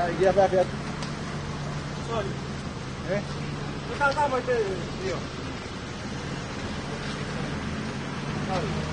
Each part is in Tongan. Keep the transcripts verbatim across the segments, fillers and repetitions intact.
Ia, pea, pea. Sorry. Eh? Ko tā tā mai te. Io. Sorry.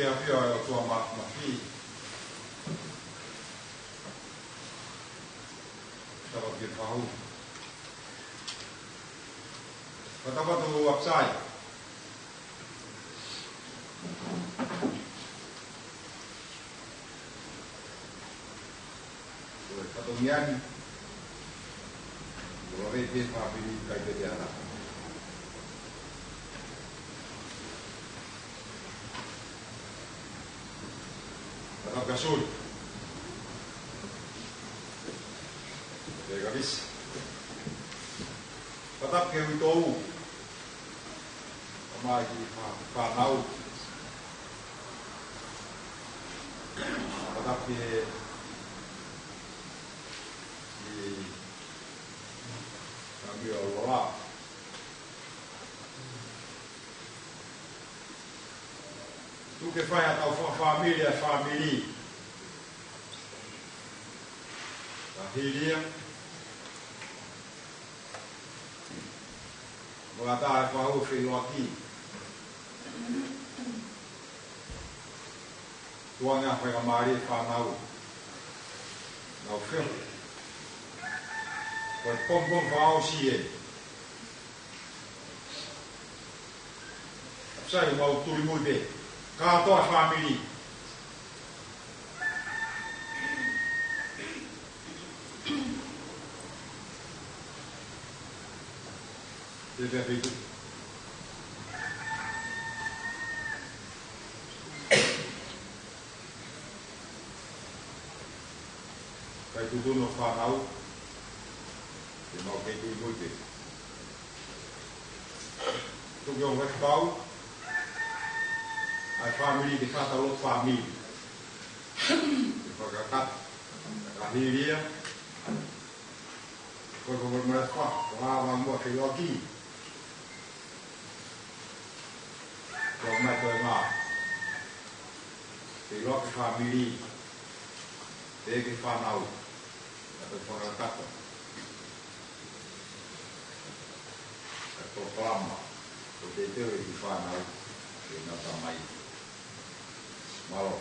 ʻAfio ʻa e ʻOtua Māfimafi. Tau ke fahu. Fakatapu atu ʻApisai. Ko e fatongia ni, ko e vave ke fāmili kai pē te ana. Fakatapu kia Suli. Pea kia Lisi. Fakatapu kia Uitou. Kae ʻumaʻā e kiʻi fā-, fānau. Fakatapu ki he, ki he fāmili ʻo Lola. Tuku ke fai haʻatau fakafāmili ʻa e fāmili. Ka hili ia, mo e ʻatā e fahu feʻiloaki. Tuʻunga faingamālie e fānau. Nau feohi. Ko e pongipongi fakaʻosi ē. ʻApisai, mau tuli mui pē. Kātoa e fāmili. Pea, pea, pea. Kai tuʻutuʻuni ʻo e fānau, te mau kei tui mui pē. Tuku ke ʻomai e kau, ʻa e fāmili ke fakataha lotu fāmili. Ke fakakakato, ka hili ia, ko e ko e mara fa, ko e ʻā vā muʻa feʻiloaki. Ko mai ko e ngā. Feʻiloaki fāmili. Pea ki he fānau. Ka te fakakakato. Ka ko e polokalama. Ko e teuteu ki he fānau. Ke nau tamai. Mālō.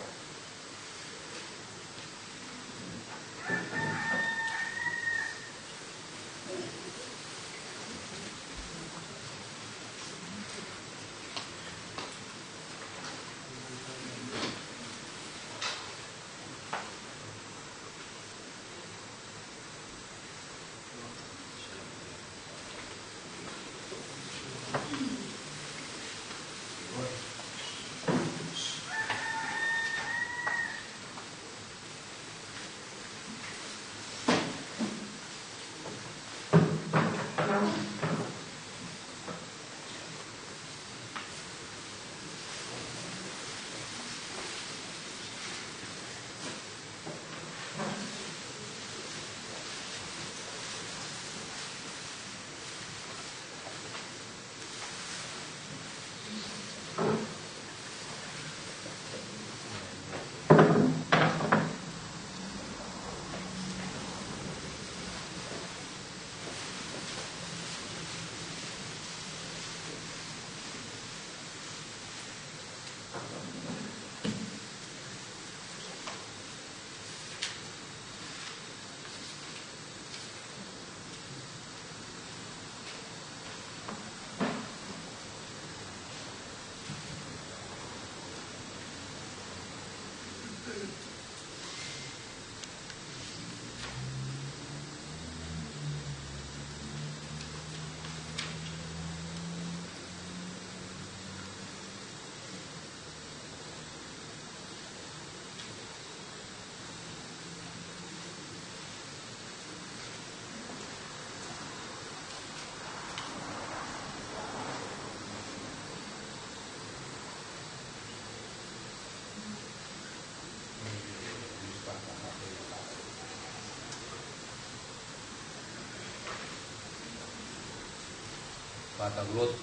Fakatapu lotu.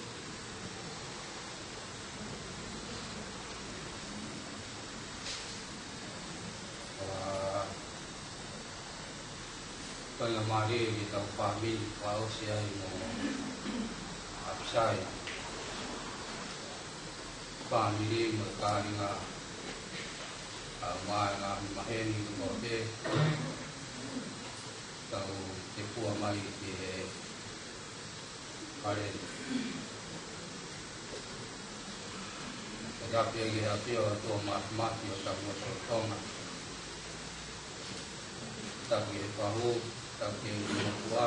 ʻA, faingamālie ke tau fāmili fakaʻosi ai mo ʻApisai. Fāmili mo e kāinga Maʻa e ngaahi maheni kotoa pē, tau tepua mai ki he hale. Tau ʻapi ki he ʻafio ʻa e ʻOtua Māfimafi ʻo hotau loto Tonga. Tau ki he fahu, tau ki he ʻulumotuʻa.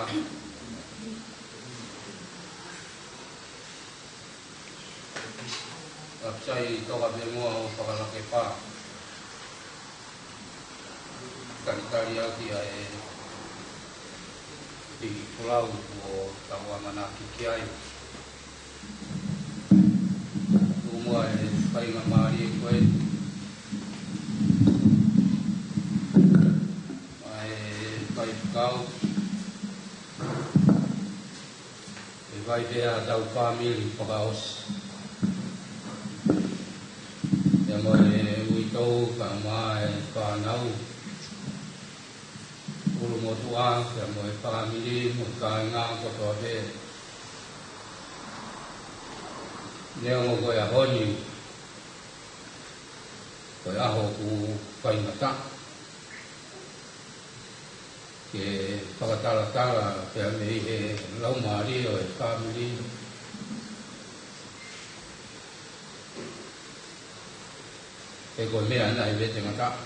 Kapsai toka pē ngoa ʻo Fakalakepa. Talitali ʻaki ʻa e piki folau ʻo tau ʻamanaki ki ai. Tuku muʻa e faingamālie ko ē ʻa e faifekau. ʻE fai pē ʻa hotau fāmili fakaʻosi. Pea mo e uitou kae ʻumaʻā e fānau. ʻUlumotuʻa, pea mo e fāmili, mo e kāinga kotoa pē. Neongo ko e ʻaho ni, ko e ʻaho ʻoku faingataʻa ke fakatalatala pea mei he laumālie ʻo e fāmili. He ko e meʻa naʻe vetengataʻa,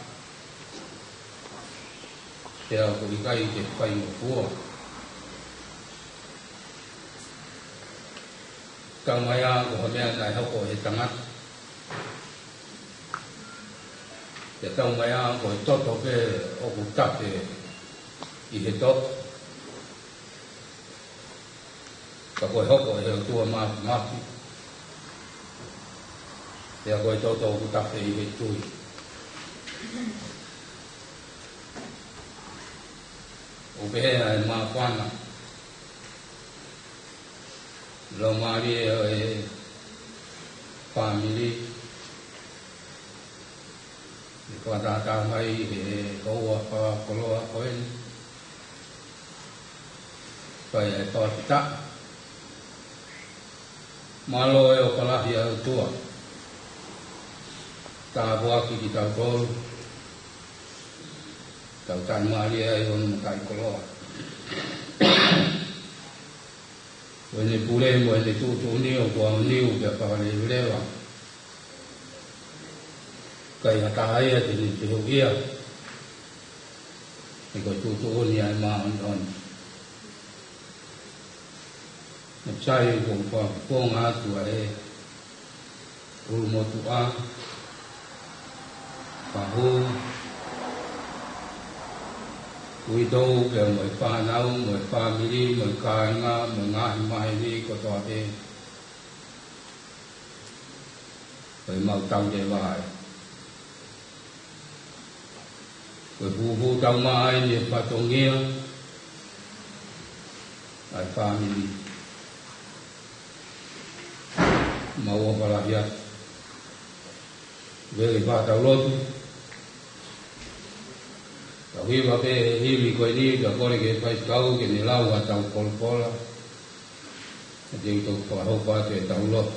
pea ʻoku ʻikai ke faingofua. Taumaiā ko ha meʻa naʻe hoko he tangata. Pea taumaiā ko e toto pē ʻoku tafe ʻi he toto. Ka ko e hoko ʻe he ʻOtua Māfimafi, pea ko e toto ʻoku tafe ʻi he tui. ʻO pehē ʻa e māfana, laumālie ʻo e fāmili, ʻi he fakatātā mai he houa fakakoloa ko eni, fai e fakafetaʻi. Mālō e ʻofa lahi ʻa e ʻOtua. Tāpuaki kitautolu, tau taʻimālie ai hono mataʻikoloa. Ko ʻene pule mo ʻene tuʻutuʻuni ʻoku aoniu pea fakaleveleva. ʻIkai ha taha ia te ne fehuʻia. He ko e tuʻutuʻuni ʻa e māʻoniʻoni. Kapsai ʻoku ou fakafofonga atu ʻa e ʻulumotuʻa, fahu, uitou pea mo e fānau, mo e fāmili, mo e kāinga, mo e ngaahi maheni kotoa pē ʻo e mau tau te vae. Ko e fufū tau maʻa ai ni e fatongia ʻa e fāmili. Mau ʻofa lahi atu. Vele pā tau lotu. Tau hiva pē he himi ko eni, ka kole ke fai kau ke ne lau ʻa e tau kolokola. Ka te u toki fakahoko atu e tau lotu.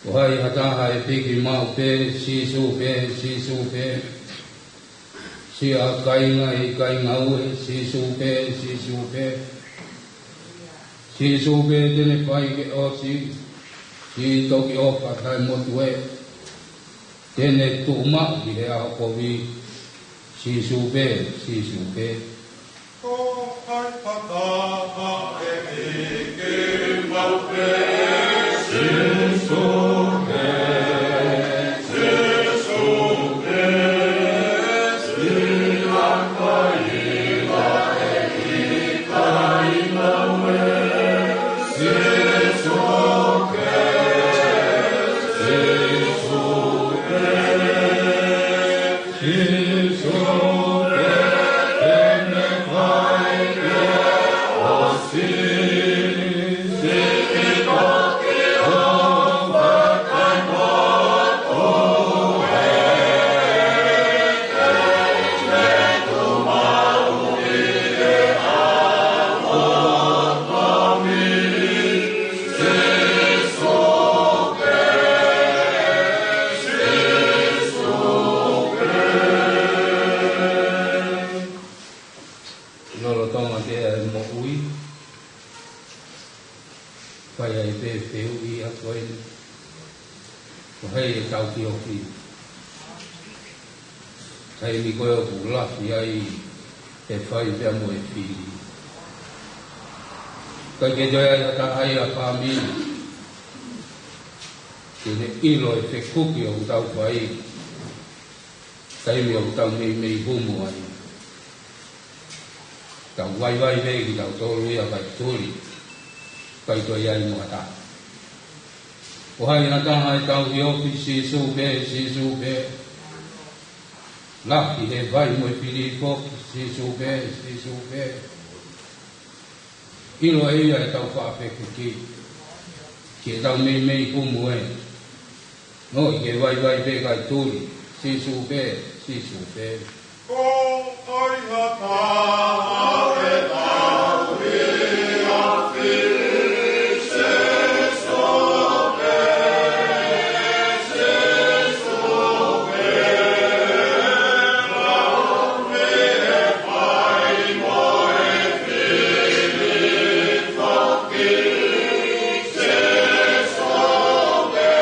Ko hai ha taha ʻe piki maʻu pē, Sīsū pē, Sīsū pē. Siʻa kāinga ʻikai ngāue, Sīsū pē, Sīsū pē. Sīsū pē te ne fai ke ʻosi, siʻi toki ʻofa taʻemotu ē. Te ne tuʻu maʻu ʻi he ʻaho kovi, Sīsū pē, Sīsū pē. Ko hai ha taha ʻe piki maʻu pē, Sīsū pē, Sīsū pē, siʻa kāinga ʻikai ngāue, Sīsū pē, Sīsū pē. Fehuʻi atu ai, ko hai ʻe tau ki ofi? Taimi ko ē ʻoku lafi ai e fai pea mo e fili. ʻIkai ke toe ai ha taha ia ʻa e fāmili ke ne ʻilo e fekuki ʻoku tau fai, taimi ʻoku tau meimei humu ai. Tau vaivai pē kitautolu ia kae tuli, ʻikai toe ai mo ha taha. Ko hai ha taha ʻe tau ki ofi? Sīsū pē, Sīsū pē. Lafi he fai mo e fili foki, Sīsū pē, Sīsū pē. ʻIlo ʻe ia ʻetau faʻa fekuki, ke tau meimei humu ai. Nō ʻi ke vaivai pē kae tuli, Sīsū pē, Sīsū pē. Ko hai ha taha ʻe tau ki ofi? Sīsū pē, Sīsū pē. Lafi he fai mo e fili foki, Sīsū pē,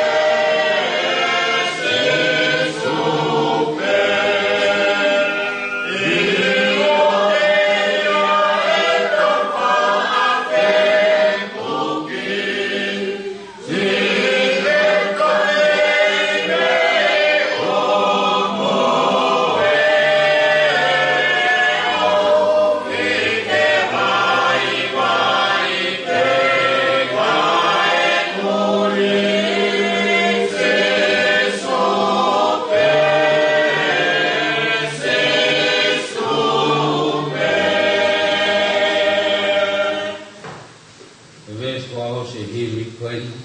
Sīsū pē. Veesi fakaʻosi e himi ko eni,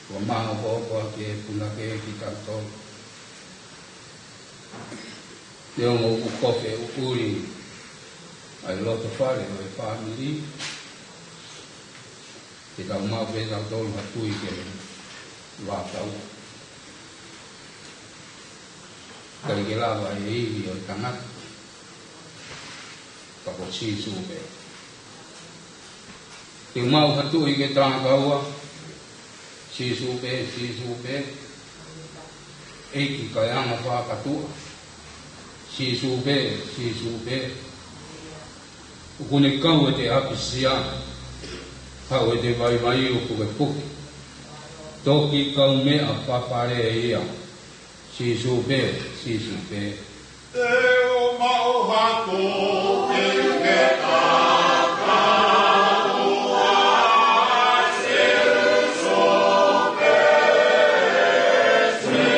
ʻoku maʻu ko ē ʻa e punake kitautolu. Neongo ʻoku kofe ʻuli ʻa e loto fale ʻo e fāmili, ke tau maʻu pē tautolu ha tui ke vākau. ʻIkai ke lava e ivi ʻo e tangata, ka ko Sīsū pē. Ke maʻu ha tui ke tākaua, Sīsū pē, Sīsū pē. ʻEiki kae anga fakatuʻa, Sīsū pē, Sīsū pē. ʻOku ne kau ʻete ʻapisia, kau ʻete vaivai ʻoku ke puke. Toki kaumeʻa fafale ia, Sīsū pē, Sīsū pē. Te u maʻu ha tui ke tākaua, Sīsū pē, Sīsū pē.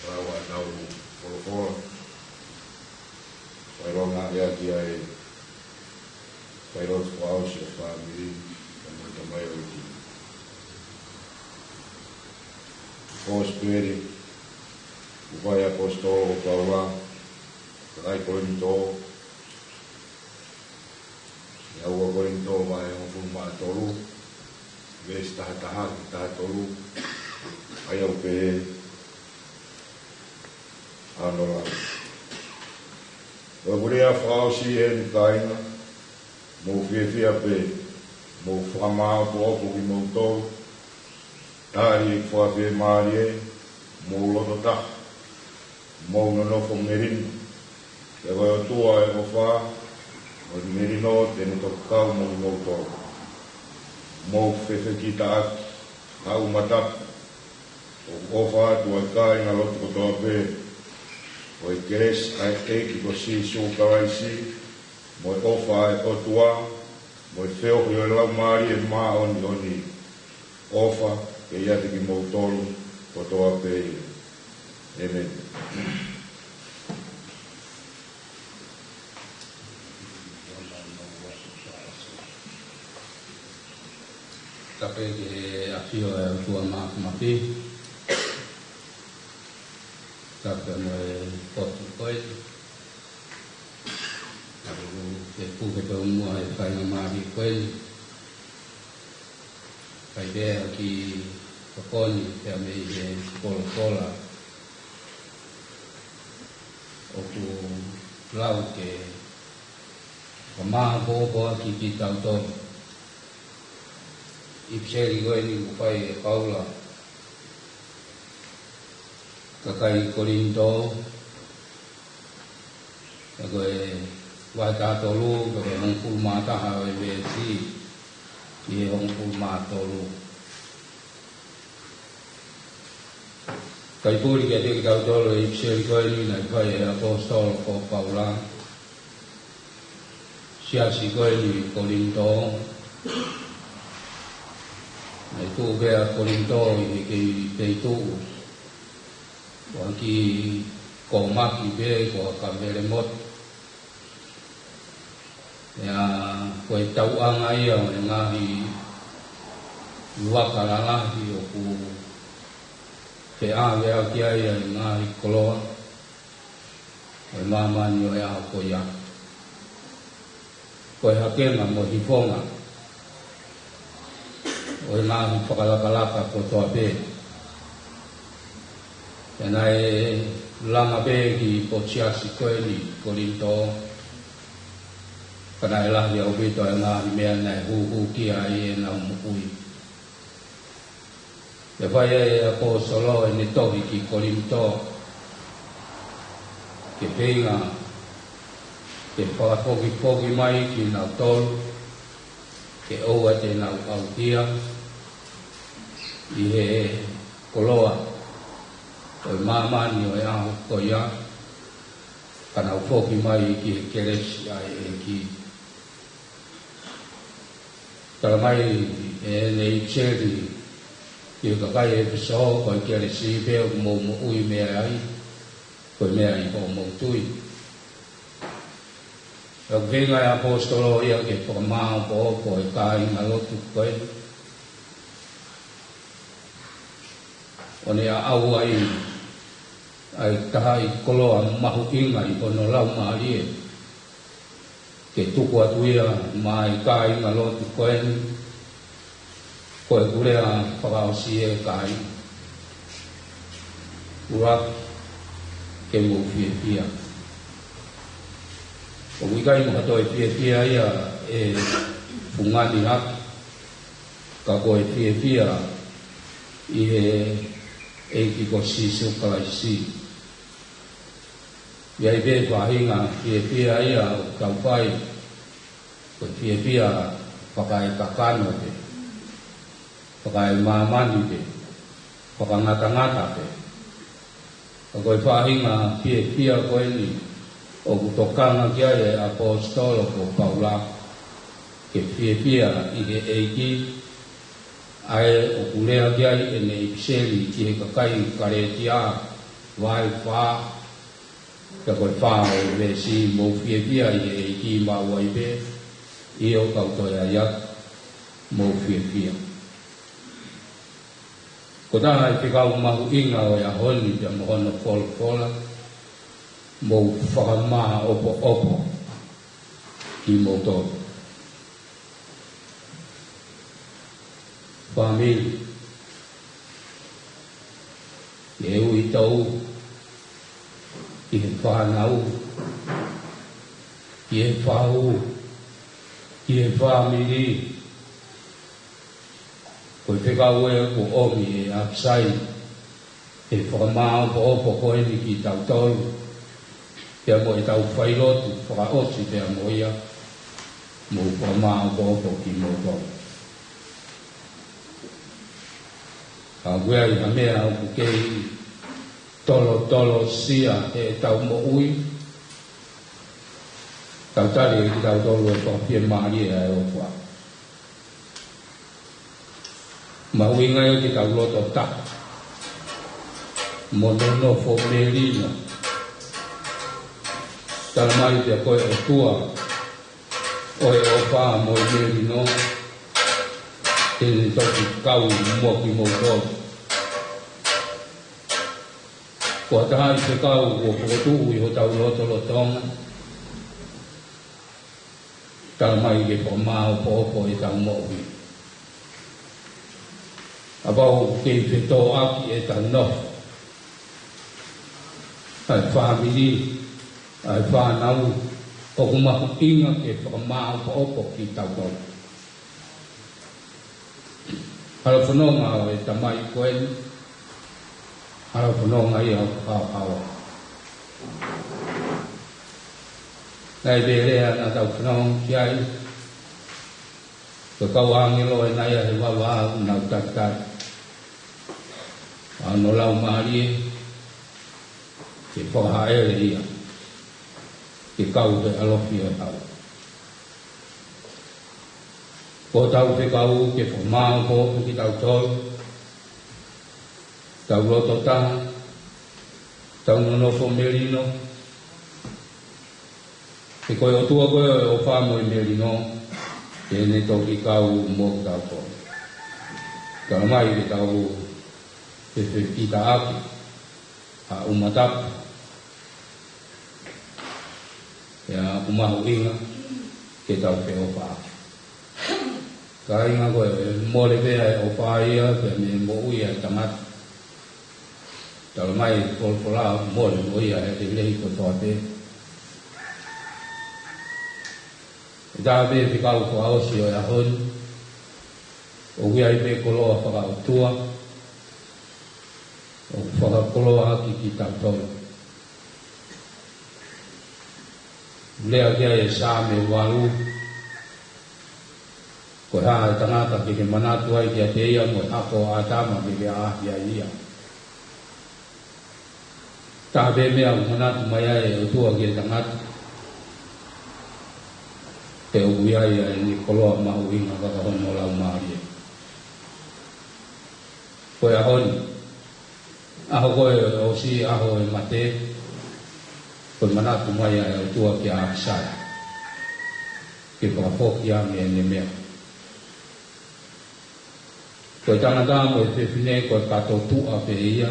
Lau ʻetau folofola. Fai ʻa e ngaahi ʻea ki ai. Fai ʻa e fakaʻosi ʻa e fāmili, kae ʻumaʻā e tamai ʻo e tini. Kosipeli ʻoku fai ʻe he ʻaposetolo ko Paula ki he kakai Kolinitō, ʻi he ua Kolinitō vahe hongofulu mā tolu, veesi taha taha ki he taha tolu, ʻa ia ʻoku pehē ʻa hono lau. Ko ʻeku lea fakaʻosi eni kāinga, mou fiefia pē, mou fakamāʻopoʻopo kimoutolu, tali ʻeku fakafiemālie, mou loto taha, mou nonofo melino, he ko e ʻOtua ʻoku ʻofa, Mo e melino te ne toki kau mo kimoutolu. Mou fefekitaʻaki, haʻu matapu, ʻoku ʻofa atu ʻa e kāingalotu kotoa pē, ko e kelesi ʻa e ʻEiki ko Sīsū Kalaisi, mo e ʻofa ʻa e ʻOtua, mo e feohi ʻo e Laumālie Māʻoniʻoni, ʻofa ke ʻiate kimoutolu kotoa pē. ʻĒmeni. Tapu ki he ʻafio ʻa e ʻOtua Māfimafi. Tapu mo e potu ko eni. Tapu ke puke pē muʻa e faingamālie ko eni. Kae pehē ki he tokoni pea mei he folofola ʻoku lau ke fakamāʻopoʻopo ʻaki kitautolu. ʻIpiseli ko eni kuo fai ʻe Paula ki he kakai Kolinitō, ʻa ia ko e vahe taha tolu, ko e hongofulu mā taha ʻo e veesi ki he hongofulu mā tolu. Kae puli kiate kitautolu e ʻipiseli ko eni naʻe fai ʻe he ʻaposetolo ko Paula, siasi ko eni ʻi Kolinitō. Naʻe tuʻu pē ʻa Kolinitō ʻi he kei feituʻu, ko ha kiʻi kōmaki pē, ko ha kavelemotu. ʻA ia ko e tauʻanga ia ʻo e ngaahi vaka lalahi ʻoku feʻaveʻaki ai ʻa e ngaahi koloa ʻo e māmani ʻo e ʻaho ko ia. Ko e hakenga mo e hifonga ʻo e ngaahi fakalakalaka kotoa pē. Pea naʻe langa pē ki he potu siasi ko eni ʻi Kolinitō, ka naʻe lahi ʻaupito e ngaahi meʻa naʻe hūhūkia ai ʻenau moʻui. Pea fai ʻe he ʻaposetolo ʻene tohi ki Kolinitō ke feinga ke fakafokifoki mai kinautolu, ke ʻoua te nau ʻauhia ʻi he koloa ʻo e māmani ʻo e ʻaho ko ia, ka nau foki mai ki he kelesi ʻa e ʻEiki. Talamai ʻe heʻene ʻipiseli ki he kakai ʻEfesō, ko e kelesi pē ʻoku mou moʻui mei ai, ko e meʻa ʻi hoʻomou tui. ʻOku feinga e ʻaposetolo ia ke fakamāʻopoʻopo e kāingalotu ko ē, ʻo ne aʻau ai ʻa e taha ʻi he koloa mahuʻinga ʻi hono laumālie, ke tuku atu ia maʻa e kāingalotu ko eni, ko ʻeku lea fakaʻosi ē kāinga. ʻUluaki, ke mou fiefia. ʻOku ʻikai mo ha toe fiefia ia ʻe fungani hake, ka ko e fiefia ʻi he ʻEiki ko Sīsū Kalaisi. ʻI ai pē faʻahinga fiefia ia ʻoku tau fai, ko e fiefia fakaekakano pē, fakaemāmani pē, fakangatangata pē. Ka ko e faʻahinga fiefia ko eni ʻoku tokanga ki ai e ʻaposetolo ko Paula, ke fiefia ʻi he ʻEiki, ʻa ē ʻoku lea ki ai ʻene ʻipiseli ki he kakai Kalētia, vahe fā, pea ko e fā ʻo e veesi: Mou fiefia ʻi he ʻEiki maʻu ai pē, ʻio kau toe ʻai atu, mou fiefia. Ko e taha e fekau mahuʻinga ʻo e ʻaho ni pea mo hono folofola, mou fakamāʻopoʻopo kimoutolu. Fāmili, ki he uitou, ki he fānau, ki he fau, ki he fāmili, ko e fekau ē kuo ʻomi ʻe ʻApisai he fakamāʻopoʻopo ko eni kitautolu, pea mo ʻetau failotu fakaʻosi pea mo ia. Mou fakamāʻopoʻopo kimoutolu. Ka ʻoku ʻi ai ha meʻa ʻoku kei tolotolosia heʻetau moʻui, tau tali ʻe kitautolu e fakafiemālie ʻa e ʻOtua. Mahuʻinga ia ke tau loto taha mo nonofo melino. Tala mai pea ko e ʻOtua ʻo e ʻofa mo e melino, te ne toki kau mo kimoutolu. Ko ha taha ʻi he fekau kuo fokotuʻu ʻi hotau lotolotonga, tala mai ke fakamāʻopoʻopo ʻetau moʻui. Kapau ʻoku kei fetōʻaki ʻetau nofo, ʻa e fāmili, ʻa e fānau, ʻoku mahuʻinga ke fakamāʻopoʻopo kitautolu. Halafononga ʻo e tamai ko eni, halafononga ia ʻoku haohaoa. Naʻe ʻi ai e lea naʻa tau fanongo ki ai, ko e kau ʻāngelo ē naʻe ʻi ai he vavā ʻoku nau takitaki ʻa hono laumālie ke fakahaʻele ia ke kau he ʻalofi ʻo e hau. Ko hotau fekau ke fakamāʻopoʻopo kitautolu, tau loto taha, tau nonofo melino, he ko e ʻOtua ko ē ʻo e ʻofa mo e melino, te ne toki kau mo kitautolu. Tala mai ke tau fefekitaʻaki ʻa e ʻumatapu, ʻa ia ʻoku mahuʻinga ke tau feʻofaʻaki. Kāinga, ko e mole pē ʻa e ʻofa ia pea mei he moʻui ʻa e tangata. Tala mai folofola mole mo ia he lelei kotoa pē. ʻE taha pē fekau fakaʻosi ʻo e ʻaho ni, ʻoku ʻi ai pē koloa fakaʻotua ʻoku fakakoloaʻaki kitautolu. Lea ki ai e Saame valu, ko e hā e tangata ke ke manatu ai kiate ia, mo e hako ʻo ʻĀtama ke ke ʻaʻahi ai ia? Taha pē meʻa ʻoku manatu mai ai e ʻOtua ki he tangata, he ʻoku ʻi ai ʻa ʻene koloa mahuʻinga fakahono laumālie. Ko e ʻaho ni, ʻaho ko ē ʻosi ʻaho e mate, ko e manatu mai ʻa e ʻOtua kia ʻAkisai ke fakafoki ange ʻene meʻa. Ko e tangata mo e fefine ko e kato tuʻa pē ia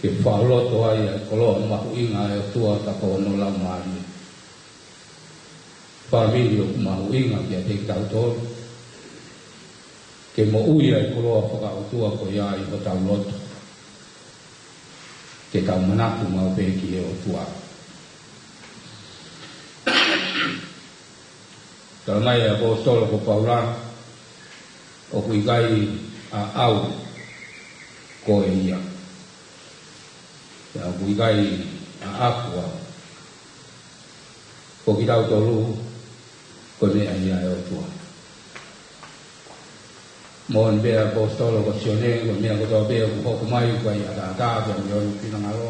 ke fakalotoʻi ʻa e koloa mahuʻinga ʻa e ʻOtua fakahono laumālie. Fāmili, ʻoku mahuʻinga kiate kitautolu ke moʻui ʻa e koloa fakaʻotua ko ia ʻi hotau loto, ke tau manatu maʻu pē ki he ʻOtua. Tala mai ʻe he ʻaposetolo ko Paula, ʻoku ʻikai ʻaʻau ko e ia, pea ʻoku ʻikai ʻaʻaku au. Ko kitautolu, ko e meʻa ia ʻa e ʻOtua. Moʻoni pē ʻaposetolo ko Sione, ko e meʻa kotoa pē ʻoku hoko mai, ʻoku ʻikai ʻataʻatā, pea mei hono finangalo.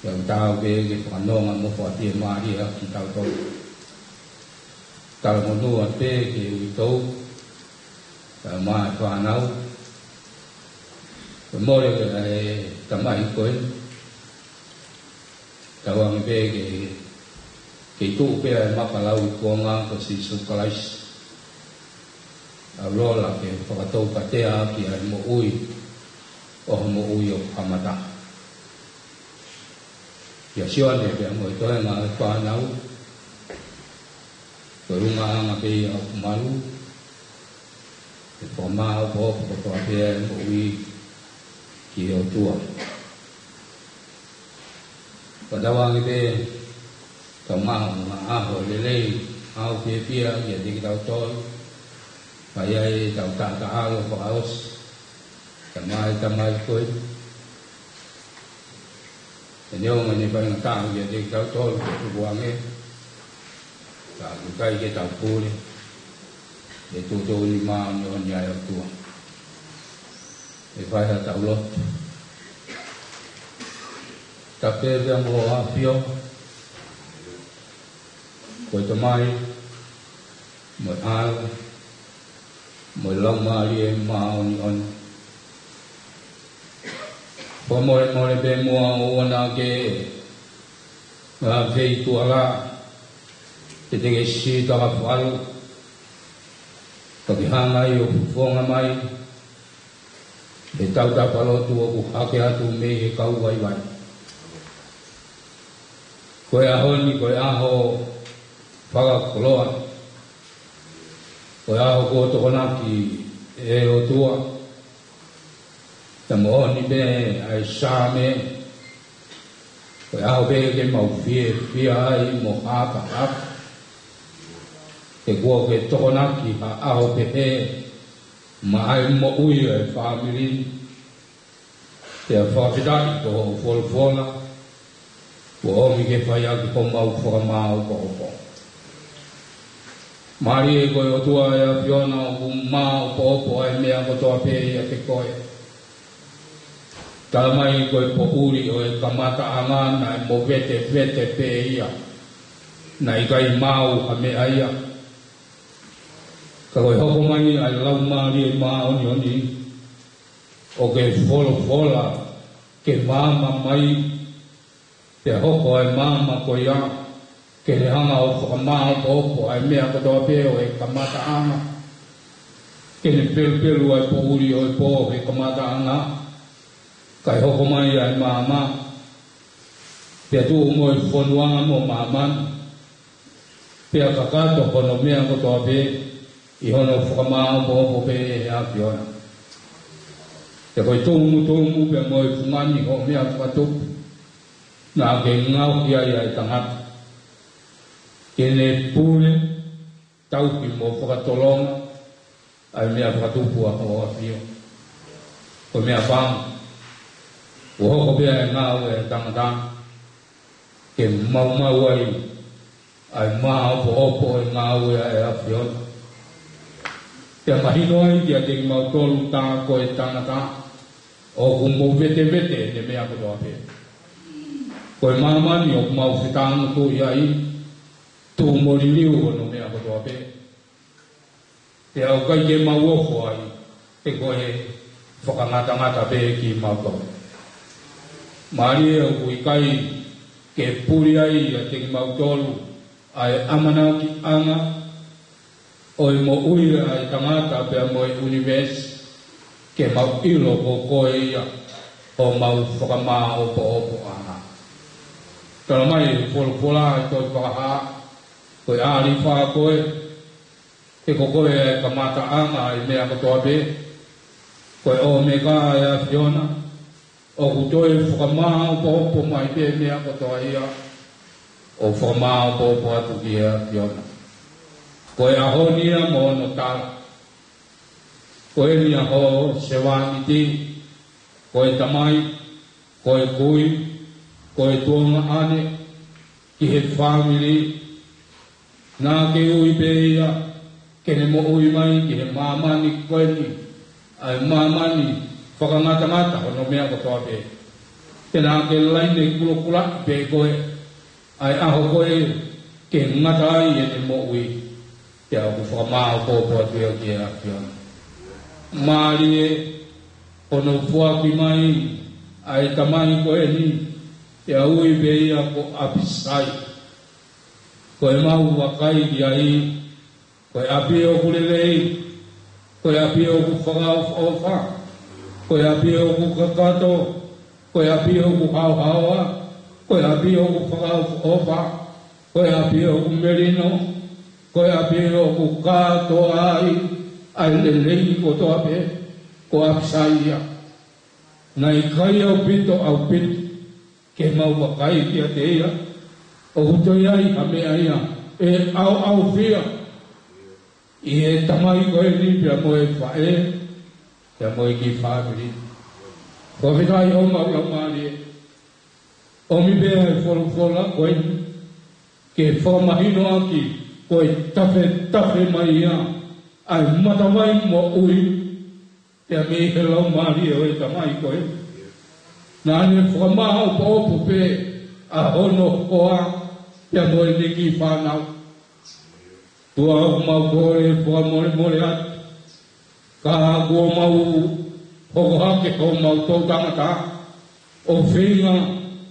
Pea ʻoku taau pē ke fakanonga mo fakafiemālie ʻaki kitautolu. Talamonū atu pē ki he uitou, kae ʻumaʻā e fānau. Ko e mole ʻa e tamai ko eni, tauange pē ke, ke tuʻu pē ʻa e maka lauikuonga ko Sīsū Kalaisi, ʻo lola ke fakataukateʻaki ʻa e moʻui ʻo ha moʻui ʻoku kamata. ʻIa Sione pea mo e toenga ʻo e fānau, ko e ʻulungaanga pē ia ʻoku malu, ke fakamāʻopoʻopo kotoa pē ʻa e moʻui ki he ʻOtua. Pea tauange pē ke tau maʻu ha ʻaho lelei, ʻaho fiefia kiate kitautolu, kae ʻi ai ʻetau taʻataʻalo fakaʻosi, kae ʻumaʻā e tamai ko eni. He neongo ʻene faingataʻa kiate kitautolu, ke tukuange, Ka ʻoku ʻikai ke tau pule, ʻe tuʻutuʻuni māʻoniʻoni ʻa e ʻOtua. ʻE fai ha tau lotu. Tapu pē mo ʻAfio, ko e Tamai, mo e ʻAlo, mo e Laumālie Māʻoniʻoni. Fakamolemole pē muʻa ʻoua naʻa ke ngā feituʻu ʻa la, te te ke sita ka falu, ka ke hanga ʻo fofonga mai, he tautapa lotu ʻoku hake atu mei he kau vaivai. Ko e ʻaho ni, ko e ʻaho fakakoloa, ko e ʻaho kuo tokonaki ʻe he ʻOtua, pea moʻoni pē ʻa e Saame, ko e ʻaho pē ke mau fiefia ai mo hakahaka. He kuo ke tokonaki ha ʻaho pehē maʻa e moʻui ʻa e fāmili. Pea fakafetaʻi ko hoʻo folofola, kuo ʻomi ke fai ʻaki homau fakamāʻopoʻopo. Mālie ko e ʻOtua ʻe ʻAfiona, ʻoku māʻopoʻopo ʻa e meʻa kotoa pē ʻiate koe. Tala mai ko e poʻuli ʻo e kamataʻanga naʻe movetevete pē ia, naʻe ʻikai maʻu ha meʻa ia. Ka ko e hoko mai ʻa e Laumālie Māʻoniʻoni, ʻo ke folofola ke maama mai, pea hoko ʻa e maama ko ia ke ne hanga ʻo fakamāʻopoʻopo ʻa e meʻa kotoa pē ʻo e kamataʻanga, ke ne pelupelu ʻa e poʻuli ʻo e pō he kamataʻanga, kae hoko mai ʻa e maama, pea tuʻu mo e fonua mo māmani, pea kakato hono meʻa kotoa pē ʻi hono fakamāʻopoʻopo pē ʻe he ʻAfiona. Pea ko e tumutumu pea mo e fungani hoʻo meʻa fakatupu, naʻa ke ngaohi ai ʻa e tangata ke ne pule, tauhi mo fakatolonga ʻa e meʻa fakatupu ʻa hoʻo ʻAfio. Ko e meʻapango, kuo hoko pē ʻa e ngāue ʻa e tangata ke maumau ai ʻa e māʻopoʻopo ʻo e ngāue ʻa e ʻAfiona. Pea mahino ai kiate kimautolu tā ko e tangata ʻoku movetevete ʻene meʻa kotoa pē. Ko e māmani ʻoku mau fetāngutuʻi ai, tuʻu mo liliu hono meʻa kotoa pē. Pea ʻoku ʻikai ke mau ofo ai, he ko e fakangatangata pē kimautolu. Mālie ʻoku ʻikai ke puli ai ʻiate kimautolu ʻa e ʻamanakiʻanga ʻo e moʻui ʻa e tangata pea mo e ʻunivēsi, ke mau ʻilo ko koe ia homau fakamāʻopoʻopoʻanga. Tala mai ʻe he folofola ʻi he tohi Fakahā, ko e ʻĀlifa koe, he ko koe ʻa e kamataʻanga ʻa e meʻa kotoa pē, ko e ʻŌmeka ʻa e ʻAfiona, ʻoku toe fakamāʻopoʻopo mai pē meʻa kotoa ia, ʻo fakamāʻopoʻopo atu ki he ʻAfiona. Ko e ʻaho ni ia mo hono tala. Ko eni ʻa hoʻo sevāniti, ko e tamai, ko e kui, ko e tuongaʻane, ki he fāmili, naʻa ke ui pē ia ke ne moʻui mai ki he māmani ko eni, ʻa e māmani fakangatangata hono meʻa kotoa pē. Pea naʻa ke laine kulokula pē koe, ʻa e ʻaho ko ē ke ngata ai ʻene moʻui, pea ʻoku fakamāʻopoʻopo atu ia ki he ʻAfiona. Mālie hono foaki mai ʻa e tamai ko eni, pea ui pē ia ko ʻApisai. Ko e mau vakai ki ai, ko e ʻapi ʻoku lelei, ko e ʻapi ʻoku fakaʻofoʻofa, ko e ʻapi ʻoku kakato, ko e ʻapi ʻoku haohaoa, ko e ʻapi ʻoku fakaʻofoʻofa, ko e ʻapi ʻoku melino, ko e ʻapi ʻoku kātoa ai ʻa e lelei kotoa pē, ko ʻApisai ia. Naʻe ʻikai ʻaupito, ʻaupito ke mau vakai kiate ia, ʻoku toe ʻi ai ha meʻa ia ʻe ʻaoʻaofia ʻi he tamai ko eni pea mo e faʻē, pea mo e kiʻi fāmili. Fakafetaʻi ʻo mau Laumālie, ʻomi pē ʻa e folofola ko eni ke fakamahinoʻaki ko e tafetafe mai ia ʻa e matavai moʻui, pea mei he laumālie ʻo e tamai ko ē. Naʻa ne fakamāʻopoʻopo pē ʻa hono hoa, pea mo ʻene kiʻi fānau. ʻOtua, ʻoku mau kole fakamolemole atu, ka kuo mau hoko hake homau toʻutangata ʻo feinga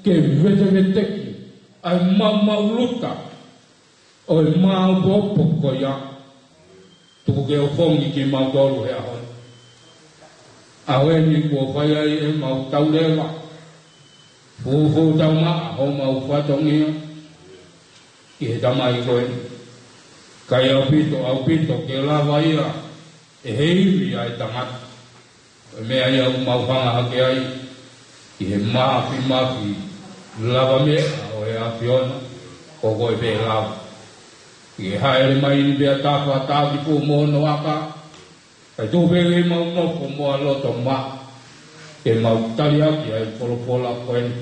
ke veteveteki ʻa e maumau luta ʻo e māʻopoʻopo ko ia. Tuku ke ofongi kimautolu he ʻaho ni. ʻAho ni kuo fai ai ʻemau tauleva, fuofua taumaʻa homau fatongia ki he tamai ko ē. Ka ʻoku ʻaupito, ʻaupito ke lava ia ʻe he ivi ʻa e tangata. Ko e meʻa ia ʻoku mau hanga hake ai ki he mafimafi lavameʻa ʻo e ʻAfiona, ko koe pē lava. Ki he hāʻele mai ni pea tafa taki pū mo hono aka, kae tuku pē ke mau nofo mo ha loto maʻa, ke mau tali ʻaki ʻa e folofola ko eni.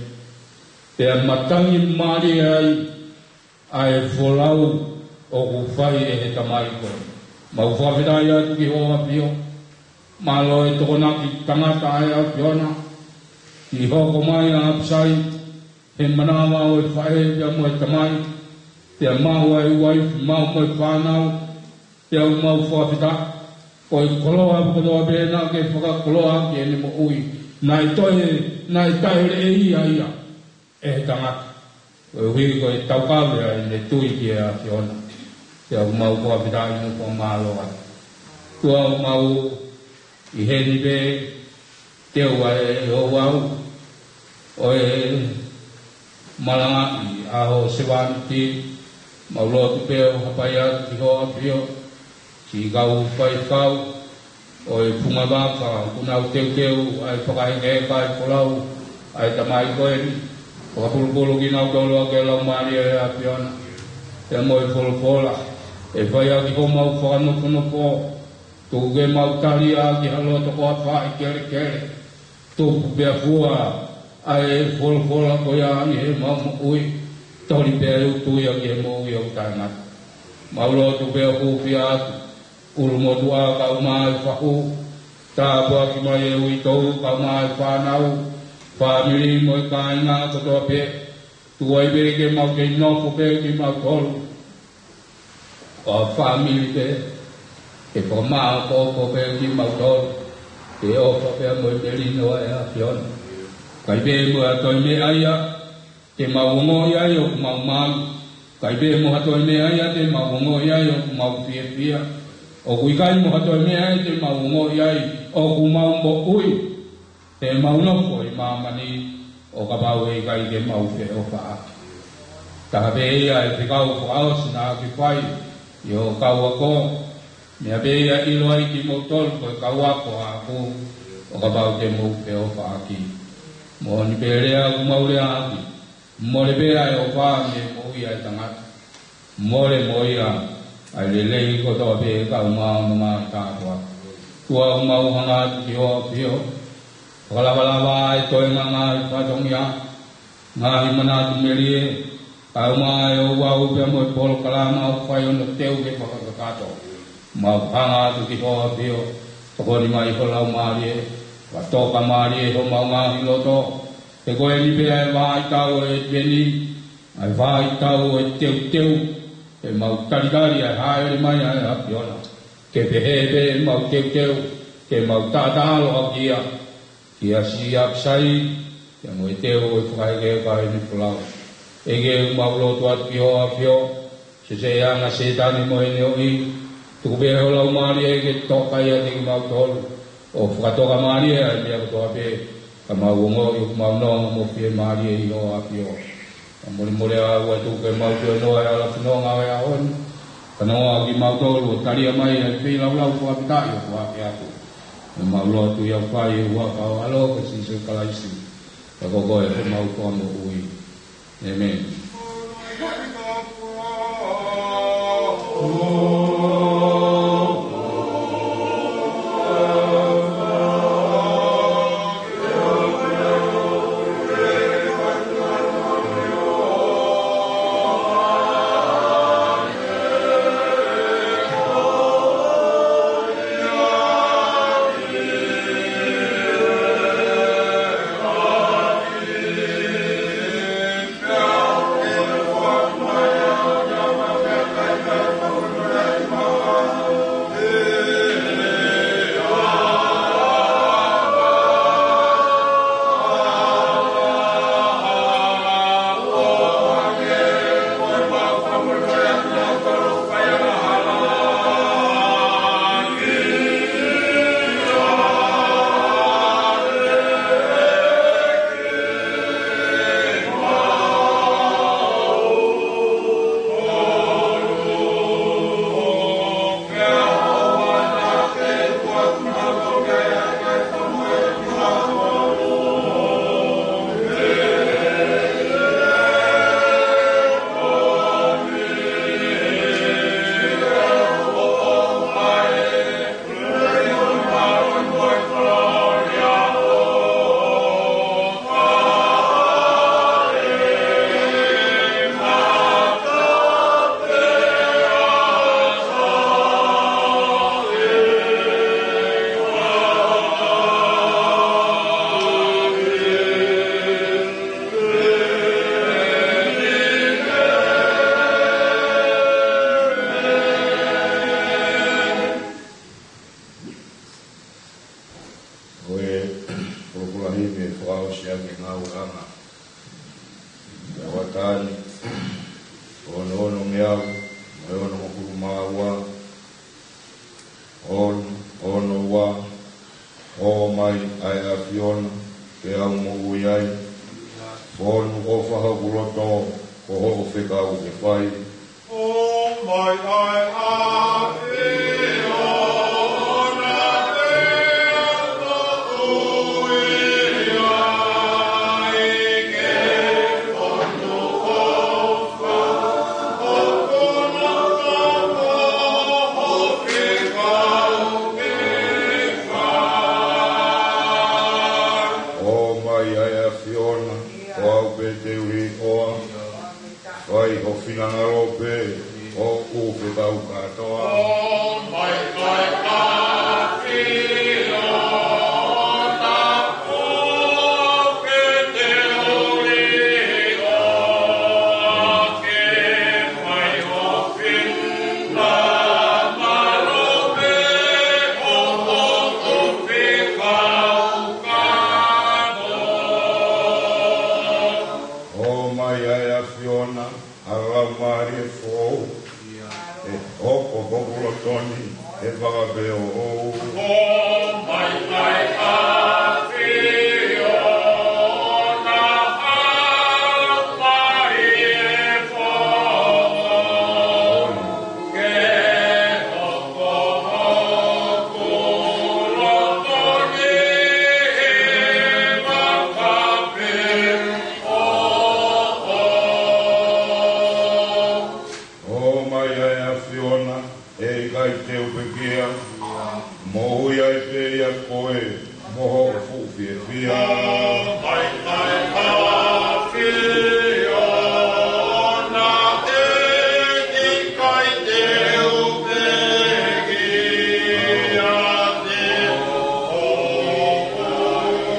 Pea matangi mālie ai ʻa e folau ʻoku fai ʻe he tamai ko ē. Mau fakafetaʻi atu ki ho ʻAfio. Mālō e tokonaki tangata ʻa e ʻAfiona, ʻi he hoko mai ʻa ʻApisai he manava ʻo e faʻē pea mo e tamai, pea maʻu ʻa e uaifi, maʻu mo e fānau, pea ʻoku mau fakafetaʻi. Ko e koloa kotoa pē naʻa ke fakakoloa ki heʻene moʻui, naʻe toe, naʻe taʻeleʻi ia ʻe he tangata, koeʻuhi ko e taukave ʻa ʻene tui ki he ʻAfiona. Pea ʻoku mau fakafetaʻi mo fakamālō atu. ʻOtua, ʻoku mau ʻi heni pē, teu ʻa e ouau ʻo e malangaʻi ʻa ho sevāniti, mau lotu pē ʻo hapai atu ki ho ʻAfio, siʻi kau faifekau ʻo e funga vaka, ʻoku nau teuteu ʻa e fakahekeheka ʻa e folau ʻa e tamai ko eni. Fakapulupulu kinautolu ʻaki e Laumālie ʻo e ʻAfiona, pea mo e folofola ʻe fai ʻaki homau fakanofonofo. Tuku ke mau tali ʻaki ha loto ko ha faʻi kelekele, tupu pea fua ʻa e folofola ko ia ʻi heʻemau moʻui, toli pea ʻe utu ia ki he moʻui ʻoku taʻengata. Mau lotu pea hūfia atu ʻulumotuʻa kaeʻumaʻā e fahu, tāpuaki mai e uitou kaeʻumaʻā e fānau, fāmili mo e kāinga kotoa pē. Tuku ai pē ke mau kei nofo pē kimautolu ko ha fāmili pē, ke fakamāʻopoʻopo pē kimautolu, ke ʻofa pea mo e melino ʻa e ʻAfiona. ʻIkai pē mo ha toe meʻa ia te mau ongoʻi ai ʻoku mau malu. ʻIkai pē mo ha toe meʻa ia te mau ongoʻi ai ʻoku mau fiefia. ʻOku ʻikai mo ha toe meʻa ia te mau ongoʻi ai ʻoku mau moʻui, te mau nofo ʻi māmani ʻo kapau ʻe ʻikai ke mau feʻofaʻaki. Taha pē ia e fekau fakaʻosi naʻa ke fai ʻi hoʻo kau ako, meʻa pē ia ʻe ʻilo ai kimoutolu ko e kau ako ʻaʻaku, ʻo kapau te mou feʻofaʻaki. Moʻoni pē lea ʻoku mau leaʻaki, mole pē ʻa e ʻofa mei he moʻui ʻa e tangata, mole mo ia ʻa e lelei kotoa pē kaeʻumaʻā hono ngaahi tāpuaki. ʻOtua, ʻoku mau hanga atu ki ho ʻAfio, fakalavalava ʻa e toenga ngaahi fatongia, ngaahi manatu melie, kaeʻumaʻā e ouau pea mo e polokalama ʻoku fai hono teu ke fakakakato. Mau hanga atu ki ho ʻAfio, tokoni mai ho Laumālie, fakatoka mālie homau ngaahi loto, he ko eni pē ʻa e vaitau ʻo e ʻEtiveni, ʻa e vaitau ʻo e teuteu, ke mau talitali ʻa e hāʻele mai ʻa e ʻAfiona. Ke pehē pē ʻemau teuteu, ke mau taʻataʻalo ʻaki ia, kia siʻi ʻApisai, pea mo e teu ʻo e fakahekeheka ʻo ʻene folau. ʻEiki, ʻoku mau lotu atu ki ho ʻAfio, sesē ʻa Sētane mo ʻene ʻoʻi, tuku pē ho Laumālie ke toka ʻiate kimautolu, ʻo fakatoka mālie ʻa e meʻa kotoa pē, ka mau ongoʻi ʻoku mau nonga mo fiemālie ʻi ho ʻAfio. Ka molemole ʻa e ʻOtua, tuku ke mau tuenoa ʻi he hala fononga ʻo e ʻaho ni, ka nonga kimautolu ʻo talia mai ʻa e feilaulau fakafetaʻi ʻoku ʻaʻake atu. ʻOku mau lotu ʻi he huafa ʻo ho ʻAlo ko Sīsū Kalaisi, ʻa ia ko e homau Fakamoʻui. ʻĒmeni. Mo e onongofulu mā ua, ono, ono ua, ʻOmai ʻa e ʻAfiona, ke u moʻui ai. Fonu ʻofa hoku loto, ko hoʻo fekau ke fai. ʻOmai ʻa e ʻAfiona, ke u moʻui ai, ke fonu ʻofa hoku loto, ko hoʻo fekau ke fai. ʻOmai ʻa e ʻAfiona, ko au pē te u hiʻoa. Fai ho finangalo pē, ʻoku ou fekau kātoa. ʻOmai ʻa e ʻAfiona, ke u hiʻoa, ke fai ho finangalo pē, ko hoʻo fekau kātoa. ʻOmai ʻa e ʻAfiona, ʻa e Laumālie Foʻou, ʻe hoko hoku loto ni, ʻe fakapē ʻoʻou. ʻOmai ʻa e ʻAfiona, ʻa e Laumālie Foʻou, ke hoko hoku loto ni, ʻe fakapē ʻoʻou. ʻOmai ʻa e ʻAfiona, ʻe ʻikai te u pekia, moʻui ai pē ʻia koe, mo hoʻo fuʻu fiefia. ʻOmai ʻa e ʻAfiona, ʻe ʻikai te u pekia, te u ʻoʻou.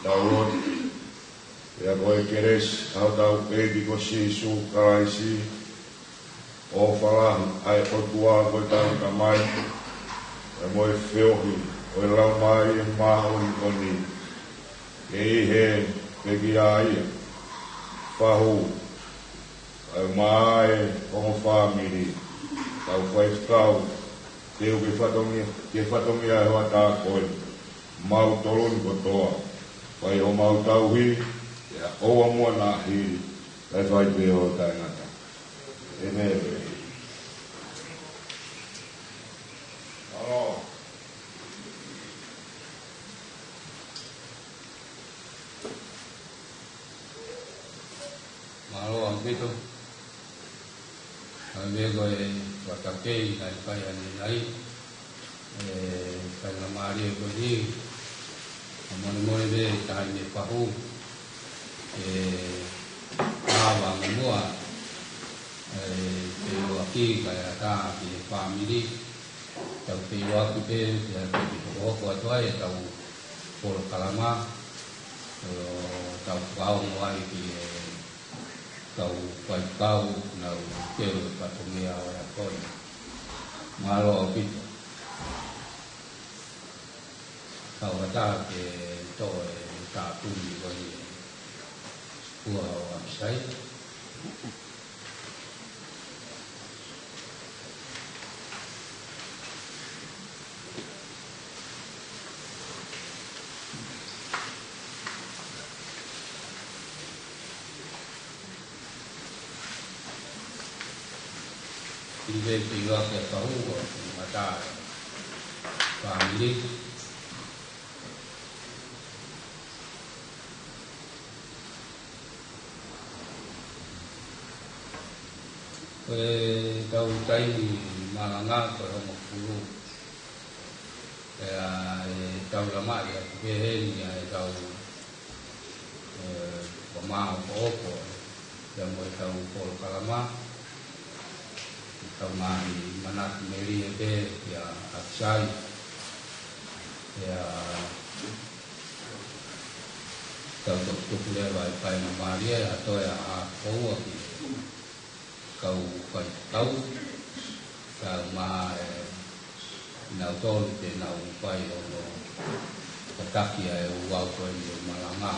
Tau lotu. Pea ko e kelesi ʻa hotau ʻEiki ko Sīsū Kalaisi, ʻofa lahi ʻa e ʻOtua ko ʻetau Tamai, pea mo e feohi ʻo e Laumālie Māʻoniʻoni, ke ʻi he pekia ia, fahu, kae ʻumaʻā e ongo fāmili, tau faifekau, ke u ke fatongia, ke fatongia e hoʻatā ko eni, mautolu ni kotoa, fai homau tauhi, pea ʻoua muʻa naʻa hili, kae fai pē ʻo taʻengata. ʻĒmeni. Mālō. Mālō ʻaupito. ʻA e meʻa ko e fakataukei naʻe fai ʻanenai, ʻe, faingamālie ko eni, ʻa molemole pē taimi fahu, ʻe, ava muʻa, ʻe, feʻiloaki kae ʻatā ki he fāmili, tau feʻiloaki pē, pea toki hokohoko atu ai ʻetau polokalama, ʻo tau fakaongo ai ki he kau faifekau naʻa nau kei fatongia ʻo e ako ni. Mālō ʻaupito. Kau ata ke toʻo e tāpuni ko eni ʻe Sipua ʻo ʻApisai. ʻI he feʻiloaki ʻa e fahu ʻo e mata fāmili. Ko ʻetau taimi malanga ko e hongofulu. Pea ʻe tau lamaʻi atu pē heni ʻa ʻetau, ʻe, ko mao ko oko, pea mo ʻetau polokalama, ʻetau ngaahi manatu melie pē ʻia ʻApisai. Pea tau toki tuku leva e faingamālie ʻa e toe ʻa e koua ki he Tau, ka ma e nau tolu te nau fai ʻo nau tataki ʻa e ouau ko eni ʻo malanga.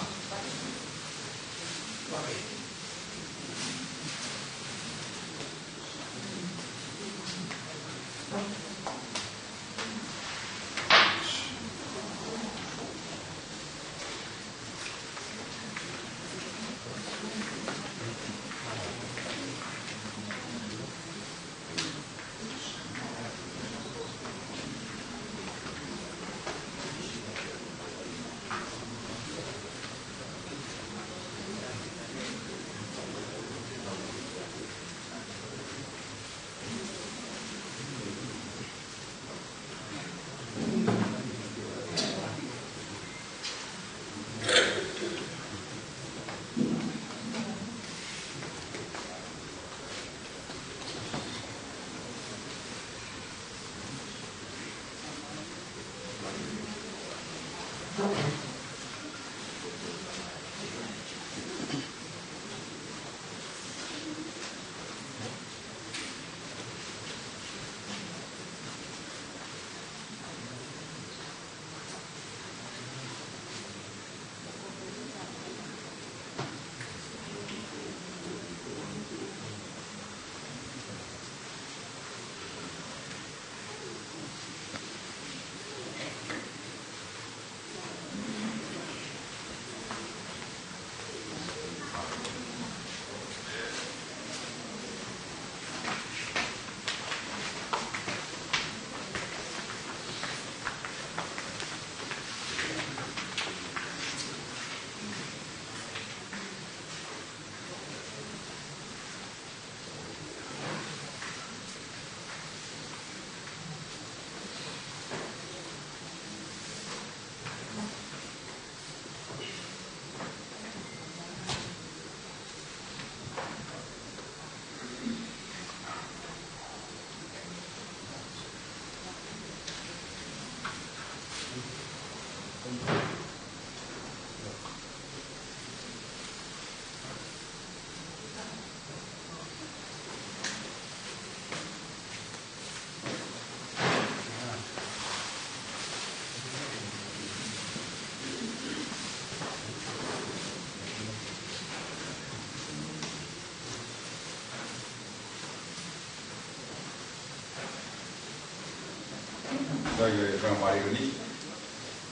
Sai, ʻe fakamālō ni,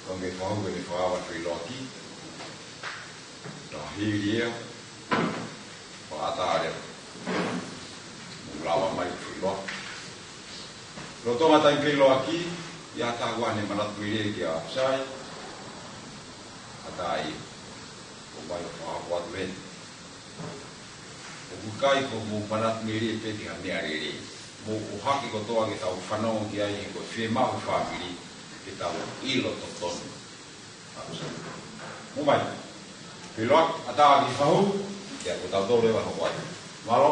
ko e meʻa ʻoku ou fakaava atu ʻi loto ki. Ka hili ia, fakaʻatā leva. Mou lava mai ʻo filo. Lolotonga taimi pē ʻuluaki, ʻi he ʻaho ni manatu melie kia Sai. ʻAtā ia, ʻo mai ʻo fakahoko atu heni. ʻOku ʻikai ko hoʻomou manatu melie pē ki ha meʻa lelei. Mou ʻohake kotoa ke tau fanongo ki ai he ko e fiemaʻu ʻa e fāmili ke tau ʻilo totonu. Mou mai. Filo atu, ʻatā ki fahu, ia ko tautolu leva hoko ai. Mālō.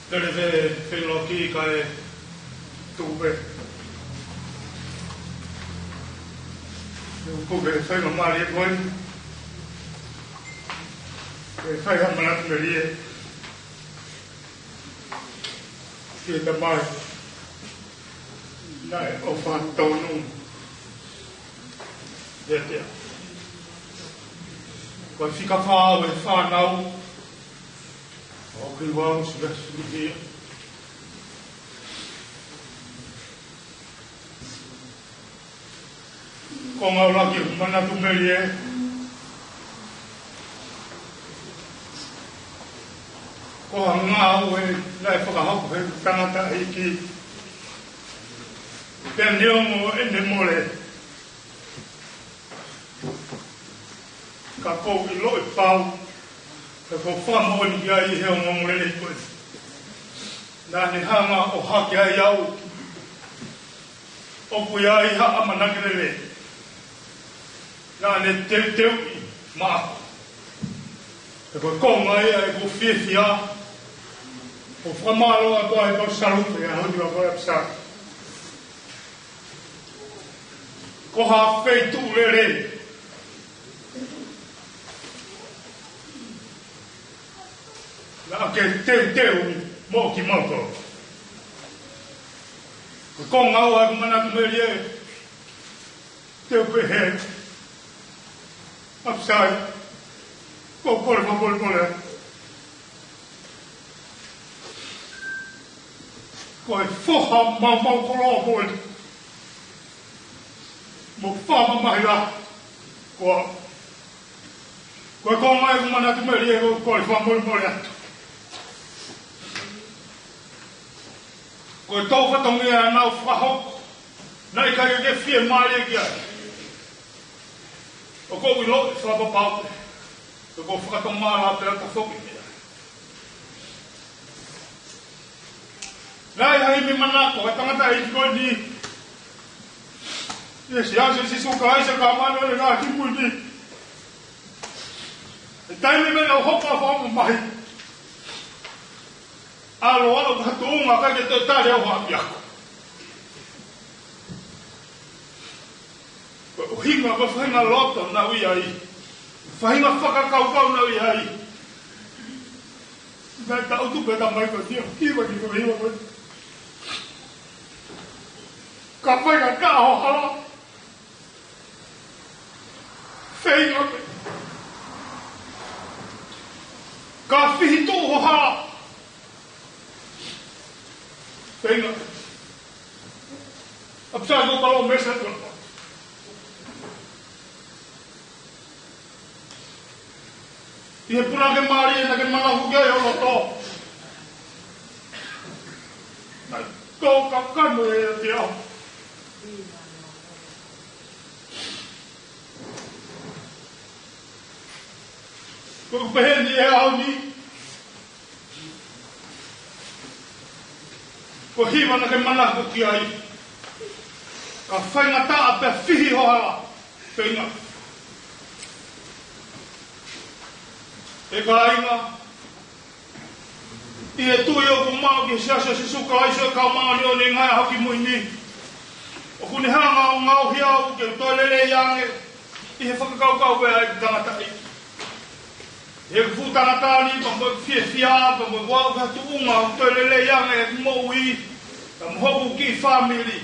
Tele fe, feʻiloaki kae tuku pē. Tuku pē fai ma mali e koe. Ke fai ha manatu melie. Ke tamai. Naʻe ʻofa tonu. Ia te. Ko e fika fā ʻo e fānau. ʻOku ʻi ai ʻa e siasi ia. Ko e ngāue ʻa e manatu melie. Ko e ngāue naʻe fakahoko he tangataʻeiki. Pea neongo ʻene mole. Ka ʻoku ou ʻiloʻi pau, ka ʻoku ou fakamoʻoni ki ai he ongoongolelei ko ē. Naʻa ne hanga ʻo hake ai au, ʻoku ʻi ai ha ʻamanaki lelei. Naʻa ne teuteuʻi maʻaku. He ko e konga ia ʻeku fiefia, ʻo fakamālō atu ai ko e salute, ʻa e honi wa ko e apsa. Ko ha feituʻu lelei. Naʻa ke teuteu mo kimautolu. Ko e konga ua ʻeku manatu melie. Te u pehē. Apsai. Ko e kole fakamolemole. Ko e foha maumau koloa mo e, mo fakamamahi la. Ko, ko e konga ʻeku manatu melie ko e kole fakamolemole atu. Ko e tau fatongia naʻa ku fakahoko. Naʻe ʻikai ke fiemālie ki ai. ʻOku ou ʻiloʻi fakapapau. ʻOku ou fakatomala pea tafoki ia. Naʻe ʻi ai ʻeku manako, ʻa e tangataʻeiki ko eni. ʻI he Siasi ʻo Sīsū Kalaisi ʻo e Kau Māʻoniʻoni ʻi he Ngaahi ʻAho Kimui ni. ʻI he taimi naʻa ku hoko ʻo fakamamahi. ʻAlu ʻo ʻalu ki ha tuʻunga ʻikai ke toe tali au ha ʻapiako. Ko e ʻuhinga, ko e faʻahinga loto naʻa ku ʻi ai. Faʻahinga fakakaukau naʻa ku ʻi ai. Naʻe tangutu pē tamai ko ē, hiva ki ko e hiva ko ē. Ka fai ka ka ho hala. Feinga pē. Ka fihi tuʻu ho hala. Feinga. Apsai ko palo mesa ko. ʻI he punake mālie naʻa ke manako ki ai ʻo loto. Naʻe tō kakano ʻiate au. Ko ʻeku pehē ni ʻi he ʻaho ni. Ko e hiva naʻa ke manako ki ai. Ka faingataʻa pea fihi ho hala. Feinga. ʻE kāinga. ʻI he tui ʻoku ou maʻu ki he Siasi ʻo Sīsū Kalaisi ʻo e Kau Māʻoniʻoni ʻi he Ngaahi ʻAho Kimui ni. ʻOku ne hanga ʻo ngaohi au ke u toe lelei ange ʻi he fakakaukau pē ʻa e tangataʻeiki. ʻI heʻeku fuʻu tangata ni, pea mo e fiefia, pea mo e ʻalu ki ha tuʻunga ʻoku toe lelei ange ʻeku moʻui, pea mo hoku kiʻi fāmili.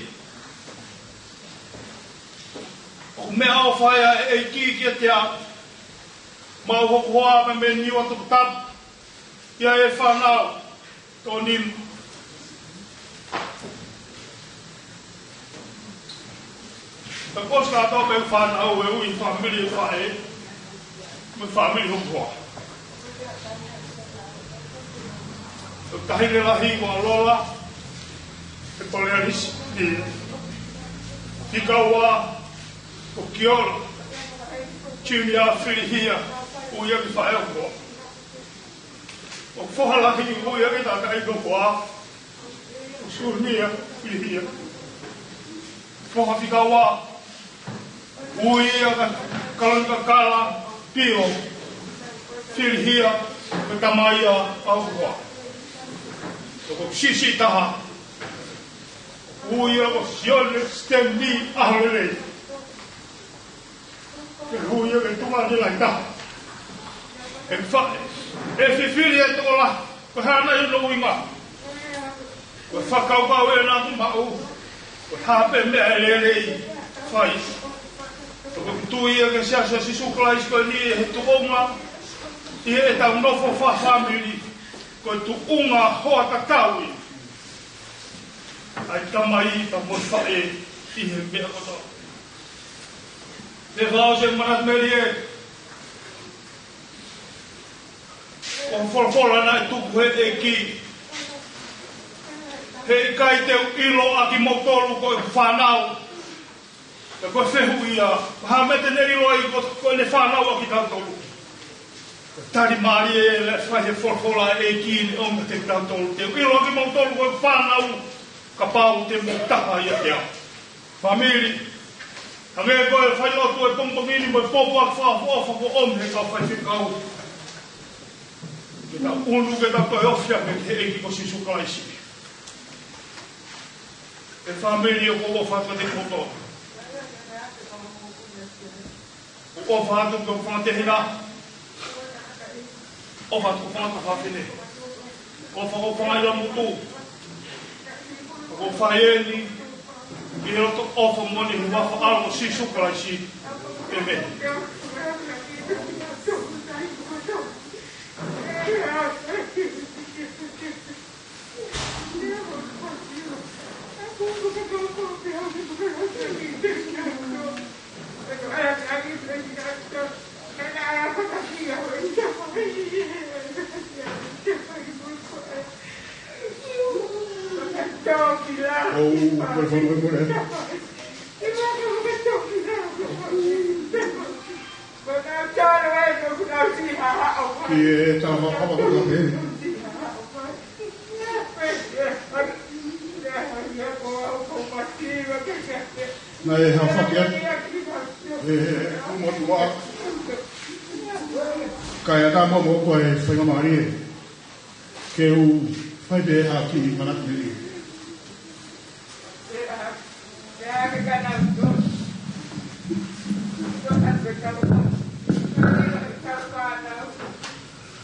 ʻOku meʻaʻofa ia ʻa e ʻEiki kiate au. Maʻu hoku hoa mei Niua Toputapu. ʻI ai e fānau. Tō nima. Ka ko e sātō pē fānau ʻe ui fāmili ʻe faʻē. Mo e fāmili hoku hoa. Ko e taʻahine lahi ko Lola. ʻE Poleanisi. Fika ua. Ko Kiola. Junior Filihia. Ui ia ki faʻē hoku hoa. ʻOku foha lahi ui ia ki tangataʻeiki hoku hoa. Ko Sunia Filihia. Foha fika ua. Ui ia ka Kaloni Kakala Pio Filihia, ko e tamai ia ʻa hoku hoa. Tokosiʻi taha, ui ia ko Sione Stanley ʻAholelei. Ke ui ia ke tuʻunga ni lahi taha. ʻE fa-, ʻe fifili e tokolahi, ko e hā nai hono ʻuhinga? Ko e fakakaukau ʻena ʻoku maʻu, ko e hā pē meʻa ʻe lelei fai. Tokosiʻi ia ki he Siasi ʻo Sīsū Kalaisi ko eni he tuʻunga ʻi heʻetau nofo fakafāmili, ko e tuʻunga hoa tatau ia ʻa e tamai pea mo e faʻē ʻi he meʻa kotoa. Te fao se manatu melie, ko e folofola naʻe tuku he ʻEiki: He ʻikai te u ʻilo ʻa kimoutolu ko ʻeku fānau. Pea ko e fehuʻi ia, ko e hā e meʻa te ne ʻilo ai ko, ko ʻene fānau ʻa kitautolu? Ko e tali mālie ʻe fai he folofola ʻa e ʻEiki ni ʻo meʻa kiate kitautolu: Te u ʻilo ʻa kimoutolu ko ʻeku fānau kapau te mou taha ʻiate au. Fāmili, hangē ko e fai ʻoku ʻi he pongipongi ni mo e pōpoaki fakaʻofoʻofa kuo ʻomi ʻe he kau faifekau, ke tau ʻunu, ke tau toe ofi ange ki he ʻEiki ko Sīsū Kalaisi. ʻE fāmili, ʻoku ou ʻofa atu kiate kimoutolu. ʻOku ou ʻofa atu ki hoku fanga tehina. ʻOfa atu ki hoku fanga tuofāfine. ʻOfa ki hoku fanga ʻiloa motuʻa. ʻOku ou fai eni ʻi he loto ʻofa moʻoni ʻi he huafa ʻo Sīsū Kalaisi. ʻĒmeni. ʻOu, ko e fakamolemole. Ki he tama ʻoku ʻapaʻapa ko e pehē. Naʻe hafaki atu ʻe he motuʻa. Kae ʻatā mo au ko e faingamālie ke u fai pē ha kiʻi manatu melie.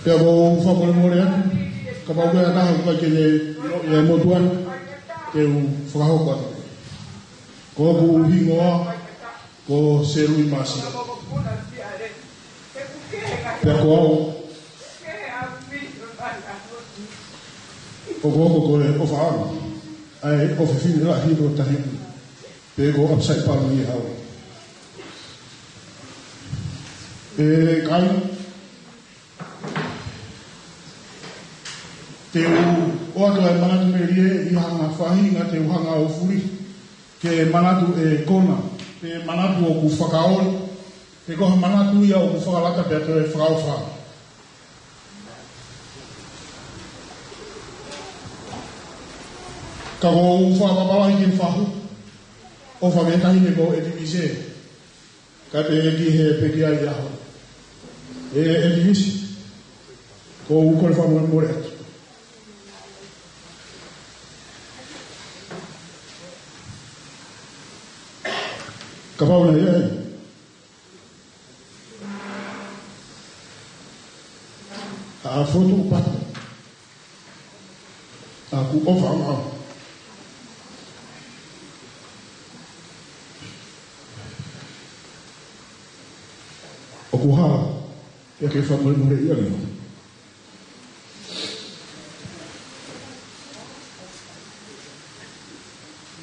Pea ʻoku ou fakamolemole atu, kapau ko e taha ʻoku ʻikai ke ne ʻilo ʻi he motuʻa ni, te u fakahoko atu. Ko hoku hingoa ko Selui Māsila. Pea ko au, ʻoku ou hoko ko e ʻofaʻanga ʻa e ʻofefine lahi ʻo Tahi Ui, pe ko ʻApisai Palu ʻi he ʻaho ni. ʻE kāinga, te u ʻoatu ʻa e manatu melie ʻi ha faʻahinga te u hanga ʻo fuli ke manatu ʻe kona, pe manatu ʻoku fakaoli, pe ko ha manatu ia ʻoku fakalata pea toe fakaʻofa. Ka ʻoku ou fakapapauʻi ke fahu ʻo fakatātā ʻi he ko e tivise. Ka te ki he pekia ʻi he ʻaho. ʻE, ʻe tivise. ʻOku ou kole fakamolemole atu. Kapau naʻe ʻi ai ha fotu patu ʻoku ʻofaʻanga, ʻoku hala ia ke fakamolemoleʻi ange.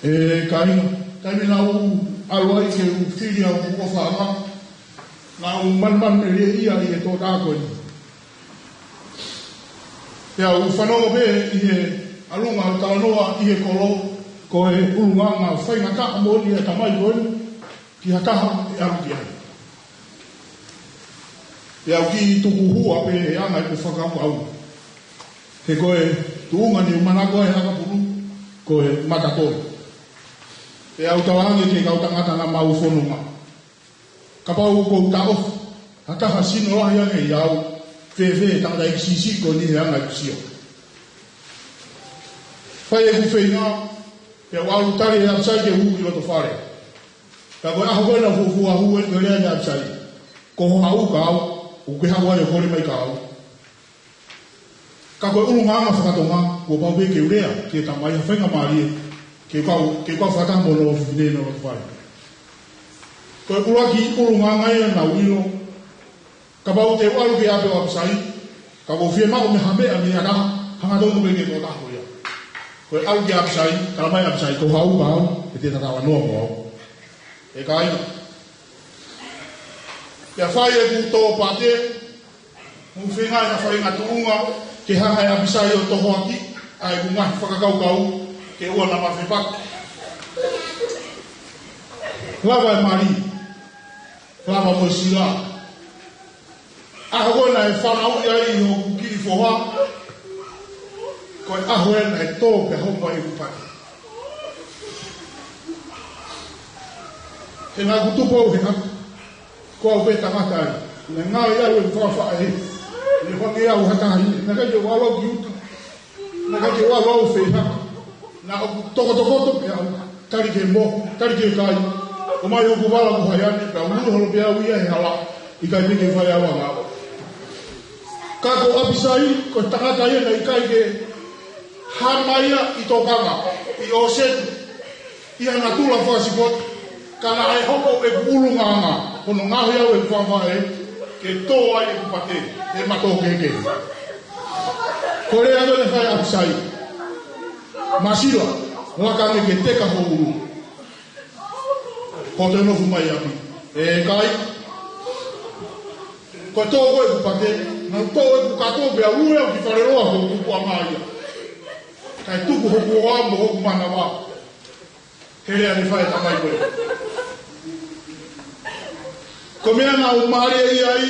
ʻE kāinga, taimi naʻa ku ʻalu ai ke u fili ʻa hoku ʻofaʻanga, naʻa ku manumanu melie ia ʻi he tokotaha ko eni. Pea u fanongo pē ʻi he ʻalunga ʻo e talanoa ʻi he kolo, ko e ʻulungaanga faingataʻa moʻoni ʻa e tamai ko eni ki ha taha ʻe ʻalu ki ai. Pea u kiʻi tukuhua pē he anga ʻeku fakakaukau. He ko e tuʻunga ni ʻoku manako ai e ʻakapulu, ko e matatoi. Pea u talaange ki he kau tangata naʻa mau fononga, kapau ʻoku ou taʻofi ha taha sino lahi ange ʻiate au, fēfē e tangataʻeiki siʻisiʻi ko eni he anga ʻeku sio? Fai ʻeku feinga, pea u ʻalu tali ʻe ʻApisai ke u hū ki loto fale. Ka ko e ʻaho ko ē naʻe fuofua hū ai, ko e lea ʻa ʻApisai: Ko hoʻo haʻu ka au, ʻoku ke haʻu ai ʻo kole mai ka au. Ka ko e ʻulungaanga fakatonga, kuo pau pē ke u lea ki he tamai ha faingamālie, ke kau, ke kau fakataha mo hono ʻofefine ʻi loto fale. Ko e ʻuluaki ʻulungaanga ia naʻa ku ʻilo. Kapau te u ʻalu ki he ʻapi ʻo ʻApisai, ka ʻoku ou fiemaʻu ha meʻa mei ha taha, hangatonu pē ki he tokotaha ko ia. Ko e ʻalu ki he ʻapi ʻo ʻApisai, talamai ʻe ʻApisai, ko hoʻo haʻu ka au, he te ta talanoa mo au. ʻE kāinga, pea fai ʻeku tō pate, mo feinga ʻi ha faʻahinga tuʻunga ke hanga ʻe ʻApisai ʻo tohoakiʻi ʻa ʻeku ngaahi fakakaukau ke ʻoua naʻa ma fepaki. Lava e mali, lava mo e sila. ʻAho ko ē naʻe fanauʻi ai hoku kiʻi foha, ko e ʻaho ē naʻe tō pea hopo ai ʻeku pate. He naʻa ku tupu au he ʻapi, ko au pē tangata ai. Naʻe ngāue au ʻi he fakafaʻehi. Naʻe hangē au ha taha ʻi, naʻe ʻikai ke u ʻalu au ki ʻuta. Naʻe ʻikai ke u ʻalu au fei hā. Naʻa ku tokotokoto pē au, tali ki he moho, tali ki he kai. ʻOmai hoku vala mo hai ane, pea u ʻalu holo pē au ia he hala, ʻikai pē ke fai au ha ngāue. Ka ko ʻApisai, ko e tangata ia naʻe ʻikai ke hā mai ia ʻi tokanga, ʻi ʻōseni, ʻi ha natula fakasipoti, ka naʻe hoko ʻeku ʻulungaanga, hono ngaohi au ʻe he fakafaʻehi ke tō ai ʻeku pate, he mato kehekehe. Ko e lea ko ē naʻe fai ʻe ʻApisai: Māsila, laka ange ke teka ho ʻulu, ko hoʻo toe nofo mai ʻi ʻapi. ʻE kāinga, ko e tō ko ē ʻeku pate, naʻa ku toʻo ʻeku kato pea u lue au ki faleloa ko hoku puʻanga ia, kae tuku hoku hoa mo hoku manava. He lea naʻe fai ʻe he tamai ko ē. Ko e meʻa naʻa ku mālieʻia ai,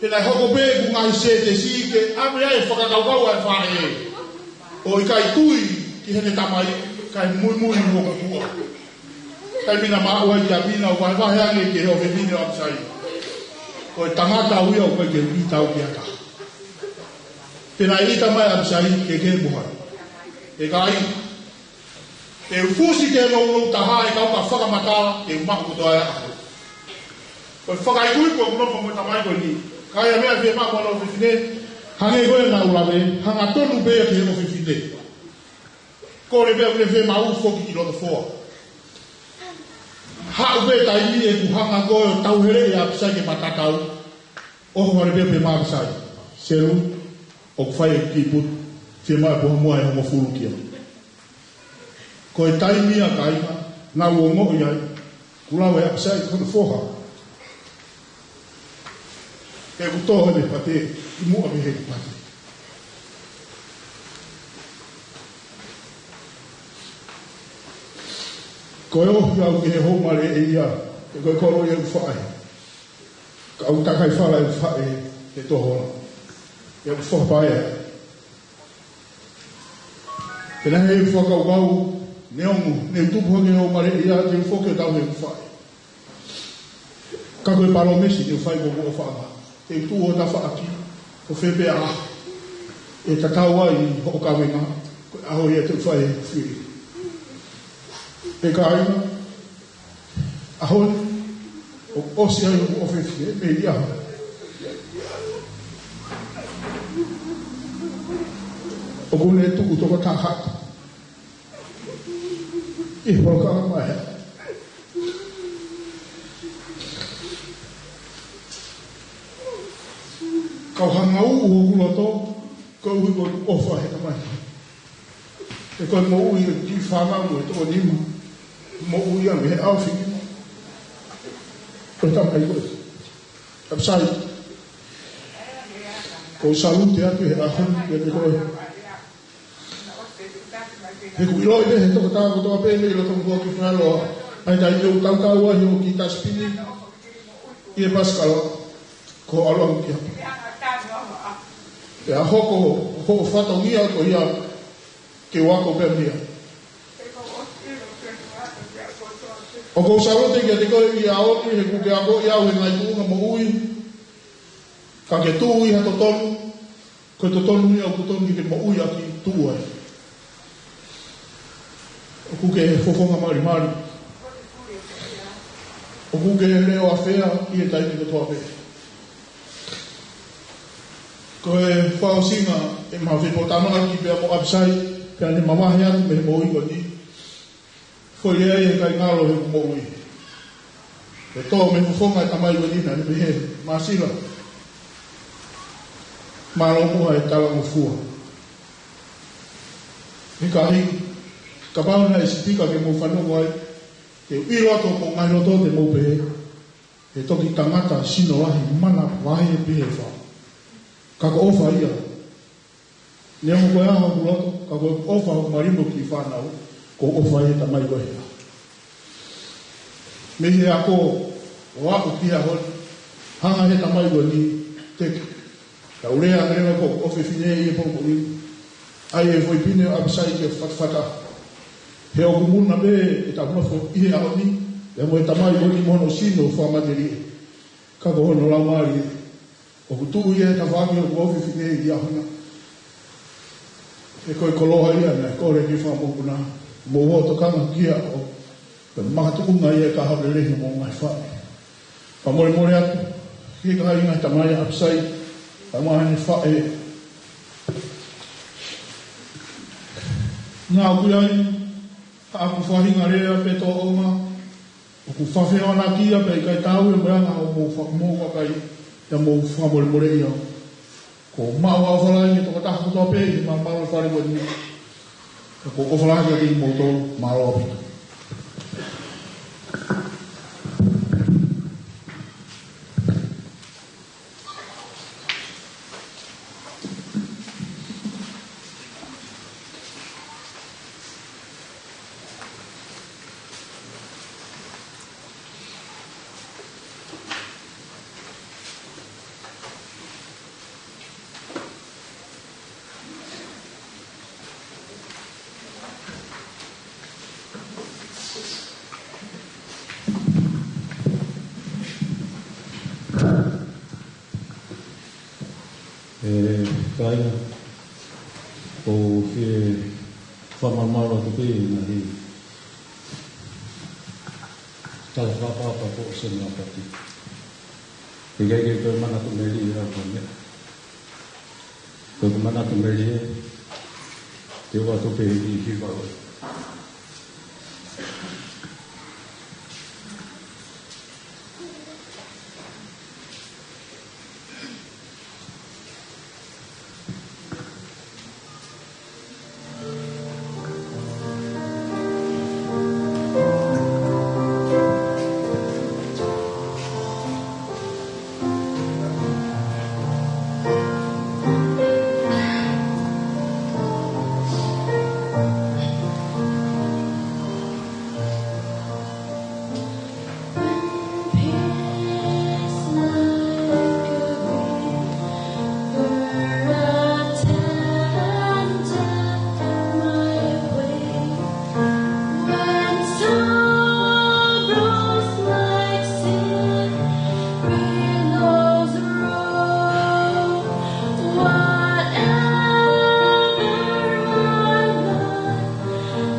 he naʻe hoko pē ʻeku ngaahi sētesi ke ʻave ai e fakakaukau ʻa e faʻē, ʻo ʻikai tui ki heʻene tamai, kae muimui mo hoku puʻa. Taimi naʻa ma aʻu ai ki ʻapi, naʻa ku vahevahe ange ki he ʻofefine ʻo ʻApisai: Ko e tangata au ia, ʻoku ʻikai ke u ʻita au ki ha taha. Pea naʻe ʻita mai ʻe ʻApisai: Ke ke mo hai? ʻE kāinga, te u fusi ki he nounou taha ʻe kau ka fakamatala, te u maʻu kotoa e ʻaho. Ko e fakaikuiku ʻoku nofo mo e tamai ko eni. Ka ʻi ai ha meʻa fiemaʻu mo e ʻofefine, hangē ko ē naʻa ku lave, hangatonu pē ki he ʻofefine. Kole pē ʻoku ne fiemaʻu, foki ki loto foa. Haʻu pē taimi ʻeku hanga ko ē ʻo tauheleʻi ʻa ʻApisai ke ma tatau, ʻohovale pē pea mo ʻApisai: Selu, ʻoku fai ʻeku kiʻi putu, fiemaʻu e puha muʻa ʻe hongofulu kia. Ko e taimi ia, kāinga, naʻa ku ongoʻi ai kuo lava ʻe ʻApisai ko hono foha. He kuo tō ʻene pate ʻi muʻa mei heʻeku pate. Ko e ohi au ki he houʻeiki ia, he ko e kolo ia ʻeku faʻē. Ka ʻoku takai fala ʻeku faʻē he toho na. He ʻoku fakapaea. Pea naʻe ʻi ai e fakakaukau, neongo ne u tupu hake he houʻeiki ia, te u foki ʻo tauhi ʻeku faʻē. Ka ko e palōmesi ne u fai ki hoku ʻofaʻanga: Te u tuʻu ʻo tafaʻaki, ko fē pē ʻaho ʻe tatau ai hoʻo kavenga, ko e ʻaho ia te u fai e fili. ʻE kāinga, ʻaho ni, ʻoku ʻosi ai hoku ʻofefine mei he ʻaho. ʻOku ne tuʻu toko taha atu ʻi he polokalama ē. Kau hanga ʻo uʻu hoku loto, koeʻuhi ko ʻeku ʻofa he tamai. He ko e moʻui ʻa e kiʻi fānau ʻe toko nima, moʻui ia mei he ʻaofi. Ko e tamai ko ē. ʻApisai, ʻoku ou salute atu he ʻaho ni kiate koe. He ʻoku ou ʻiloʻi pē he tokotaha kotoa pē mei loto mo ki faleloa, ʻa e taimi ʻoku tautau ai hoʻo kiʻi tasipini ʻi he pasikala, ko hoʻo ʻalu ki ʻapi. Pea hoko hoʻo fatongia ko ia ke u ako pē mei ai. ʻOku ou salute kiate koe ʻi he ʻaho ni, he kuo ke akoʻi au he ngaahi tuʻunga moʻui, ka ke tuʻu ʻi ha totonu, ko e totonu ia ʻoku totonu ke ke moʻui ʻaki, tuʻu ai. ʻOku ke fofonga malimali. ʻOku ke leʻo afea ʻi he taimi kotoa pē. Ko e fakaʻosinga ʻema fepōtalanoaʻaki pea mo ʻApisai, pea ne mavahe atu mei he moʻui ko eni. Foʻi lea ia ʻe ʻikai ngalo he moʻui. ʻE tō mei he fofonga ʻo e tamai ko eni naʻa ne pehē: Māsila, mālō muʻa e talangofua. He ka hiki, kapau naʻe sipika ke mou fanongo ai, te u ʻilo atu ʻoku mou ngaahi loto te mou pehē: He toki tangata sino lahi, mana vahe pē he fā. Ka ko e ʻofa ia. Neongo ko e ʻaho kuo loto, ka ko e ʻofa ʻoku malino ki he fānau, ko e ʻofa ia ʻa e tamai ko ē. Mei he ako ʻo aʻu ki he ʻaho ni, hanga ʻe he tamai ko eni ʻo teke. Ka u lea ange leva ko e ʻofefine ʻi he pongipongi ni. ʻAi e foʻi pine ʻo ʻApisai ki he fatafata. He ʻoku muna pē ʻetau nofo ʻi he ʻaho ni, pea mo e tamai ko eni mo hono sino fakamatelie. Ka ko hono laumālie ʻoku tuʻu ia he tafaʻaki ʻoku ʻofefine ʻi he ʻaho na. He ko e koloa ia naʻe kole ke fakamokopuna. Mou ō ʻo tokanga ki ai, ʻo makatuʻunga ia ki he ʻaho lelei ʻo homou ngaahi faʻē. Fakamolemole atu ki he kāinga, tamai ʻa ʻApisai, tamai ʻa e faʻē. Naʻa ku ʻi ai, ka ʻoku faʻahinga lea pe tōʻonga ʻoku fafeonaki ia pea ʻikai tau ia mo e anga hoʻomou fa-, mou vakai, pea mou fakamolemoleʻi au. Ko e maʻu ʻofa lahi ki he tokotaha kotoa pē ʻi he malumalu ʻo e fale ko eni. Ko e ʻofa lahi kiate kimoutolu, mālō ʻaupito. ʻE kāinga, ʻoku ou fie fakamalumalu atu pē ʻi he ngaahi tala fakaʻapaʻapa kuo ʻosi ʻanepō atu. ʻIkai ke toe manatu melie ʻa e meʻa. Ko e manatu melie, te u ʻoatu pē ʻi he hiva.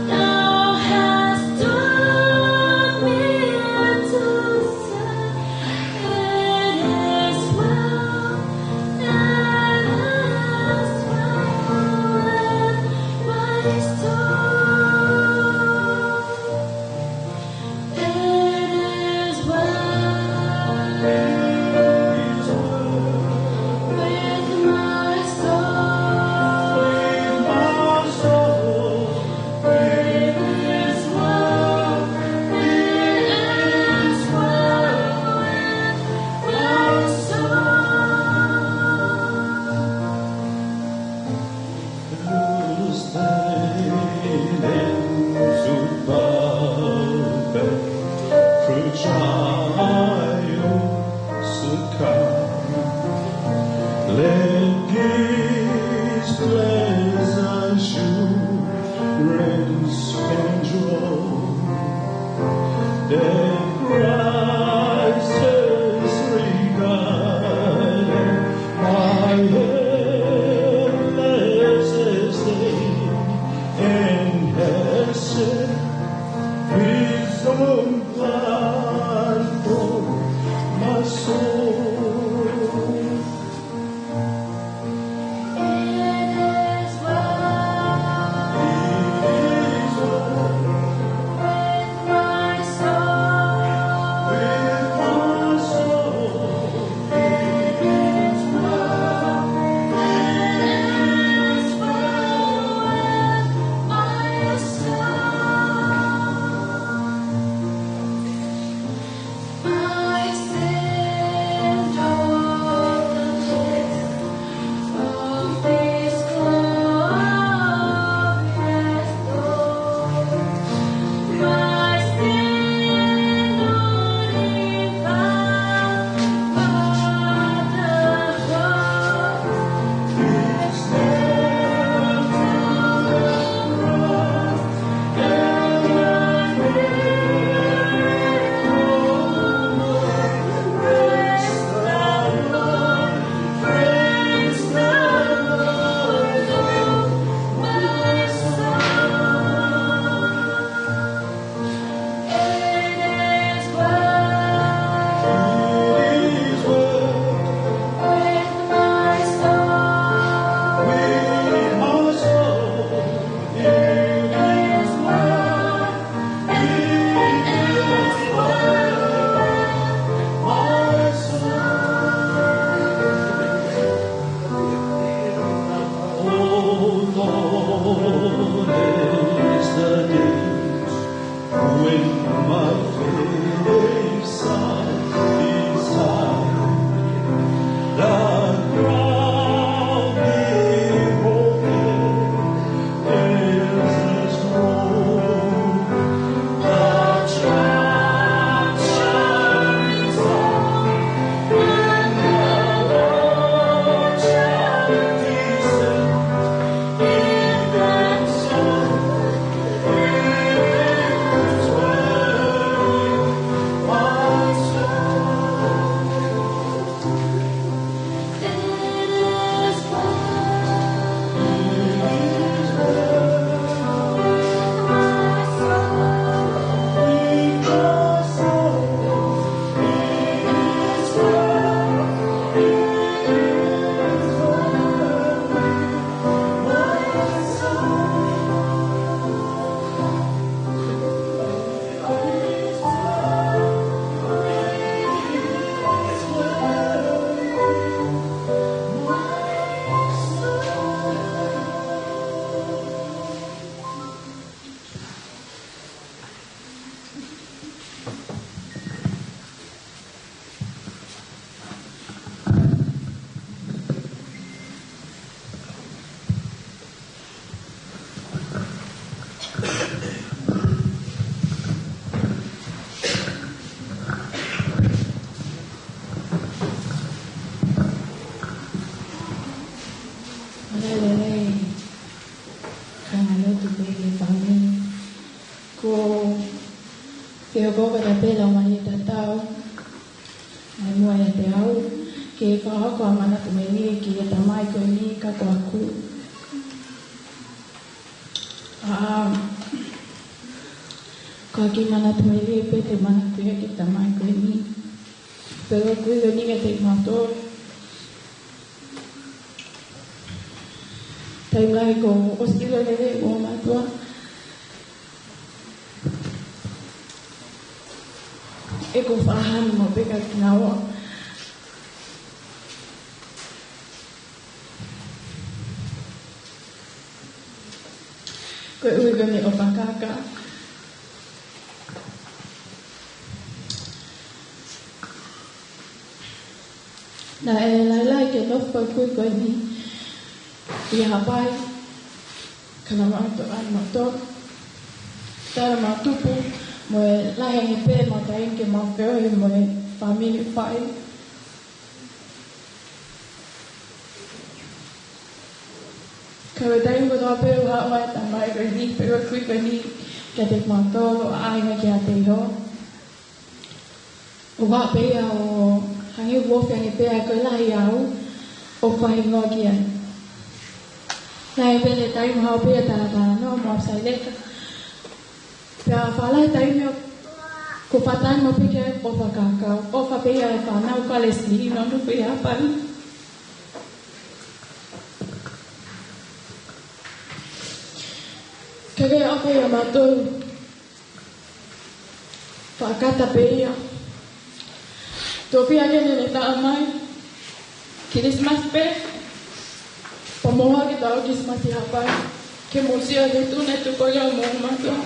Thou hast taught me to say, "It is well, it is well with my soul." It is well with my soul. It is well, it is well with my soul. Let his pleasure assurance control. That Christ is regarded by him as his name and has said, All these days when my faith is sunk inside, the ground behold me is as gold. The church shall resound, and the Lord shall descend. Lelei, kāinga lotu pē ki he fāmili. Ko e hoko atu pē lau mai e tatau. Naʻe muʻa ʻiate au ke fakahoko ʻa e manatu melie ki he tamai ko eni ka ko aku. ʻA, ko e kiʻi manatu melie pē te u manatu ia ki he tamai ko eni. Pea ko e kui ko eni kiate kimautolu. Taimi lahi kuo ʻosi ʻilo lelei ʻe homau mātuʻa ʻeku fakahā mai pē kia kinaua. Ko e ui ko eni ʻOfa Kākā. Naʻe lahilahi ke nofo ko e kui ko eni ʻi Haʻapai, ka naʻa mau toʻo ʻa e moto, tala mau tupu, mo e lahi ange pē ʻemau taimi ke mau feohi mo e fāmili ʻoku faʻē. Ka ko e taimi kotoa pē ʻoku haʻu ʻa e tamai ko eni, pe ko e kui ko eni kiate kimautolu, ʻa e ʻai mai kiate iho. ʻOku haʻu pē ia ʻo hangē ʻoku ofi ange pē ʻa e ko e lahi au ʻoku fakahingoa ki ai. Lahi pē ʻene taimi ʻo haʻu pē ia ʻo talatalanoa mo ʻapi saileka. Pea fālahi taimi ʻo ko fātaimi pē ki ai ʻOfa Kākā, ʻofa pē ia ʻa e fānau kalasi, ʻi nonu pē ia pali. Ka ke ʻofa ia mautolu. Fakakata pē ia. Topi ake ʻene taʻa mai Kilisimasi pē. Pea mo hake tau Kilisimasi Haʻapai. Ke mou sio atu ne tuko ia mo mātuʻa.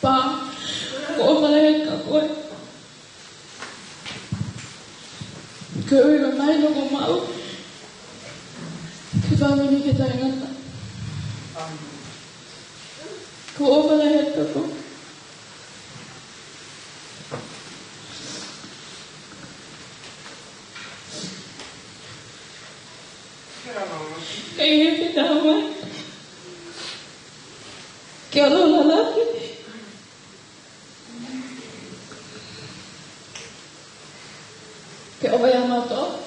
Pā, ko e ʻofa lahi atu kia koe. Ko e ʻuhinga mai no ko mau. Ke fāmili ke taʻengata. Ko e ʻofa lahi atu kia koe. Ke ʻi he fetau mai. Ke ʻalu ʻo lalafi. Ke ʻofa ia mautolu.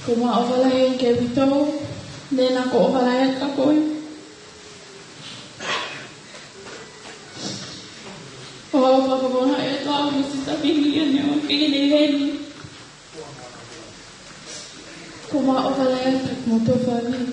Ko ʻemau ʻofa lahi kia kimoutolu, ne na ko e ʻofa lahi kia koe. ʻOku ou fakafofonga ʻe tau mo Sisitā Pini ʻi heʻene ʻofa ki he ʻEiki. Ko ʻemau ʻofa lahi kia kimoutolu fāmili.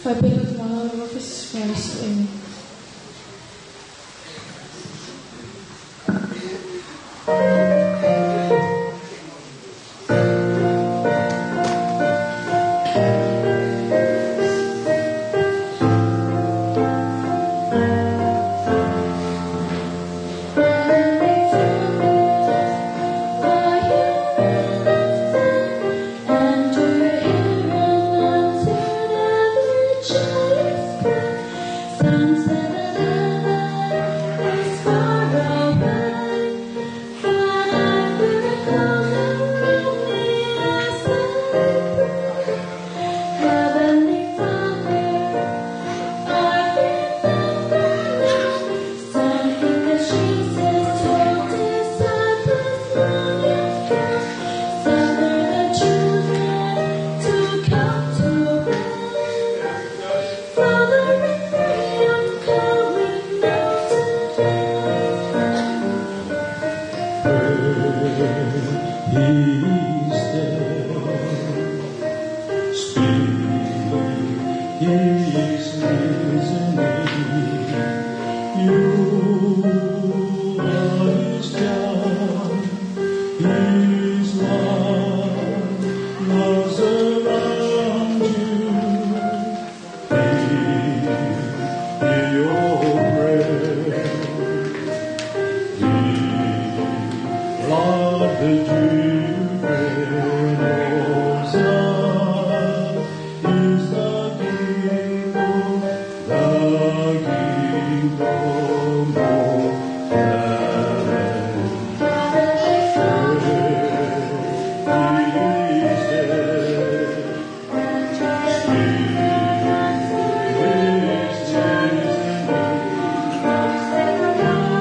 Fai pē ʻetau mālōlō ʻi he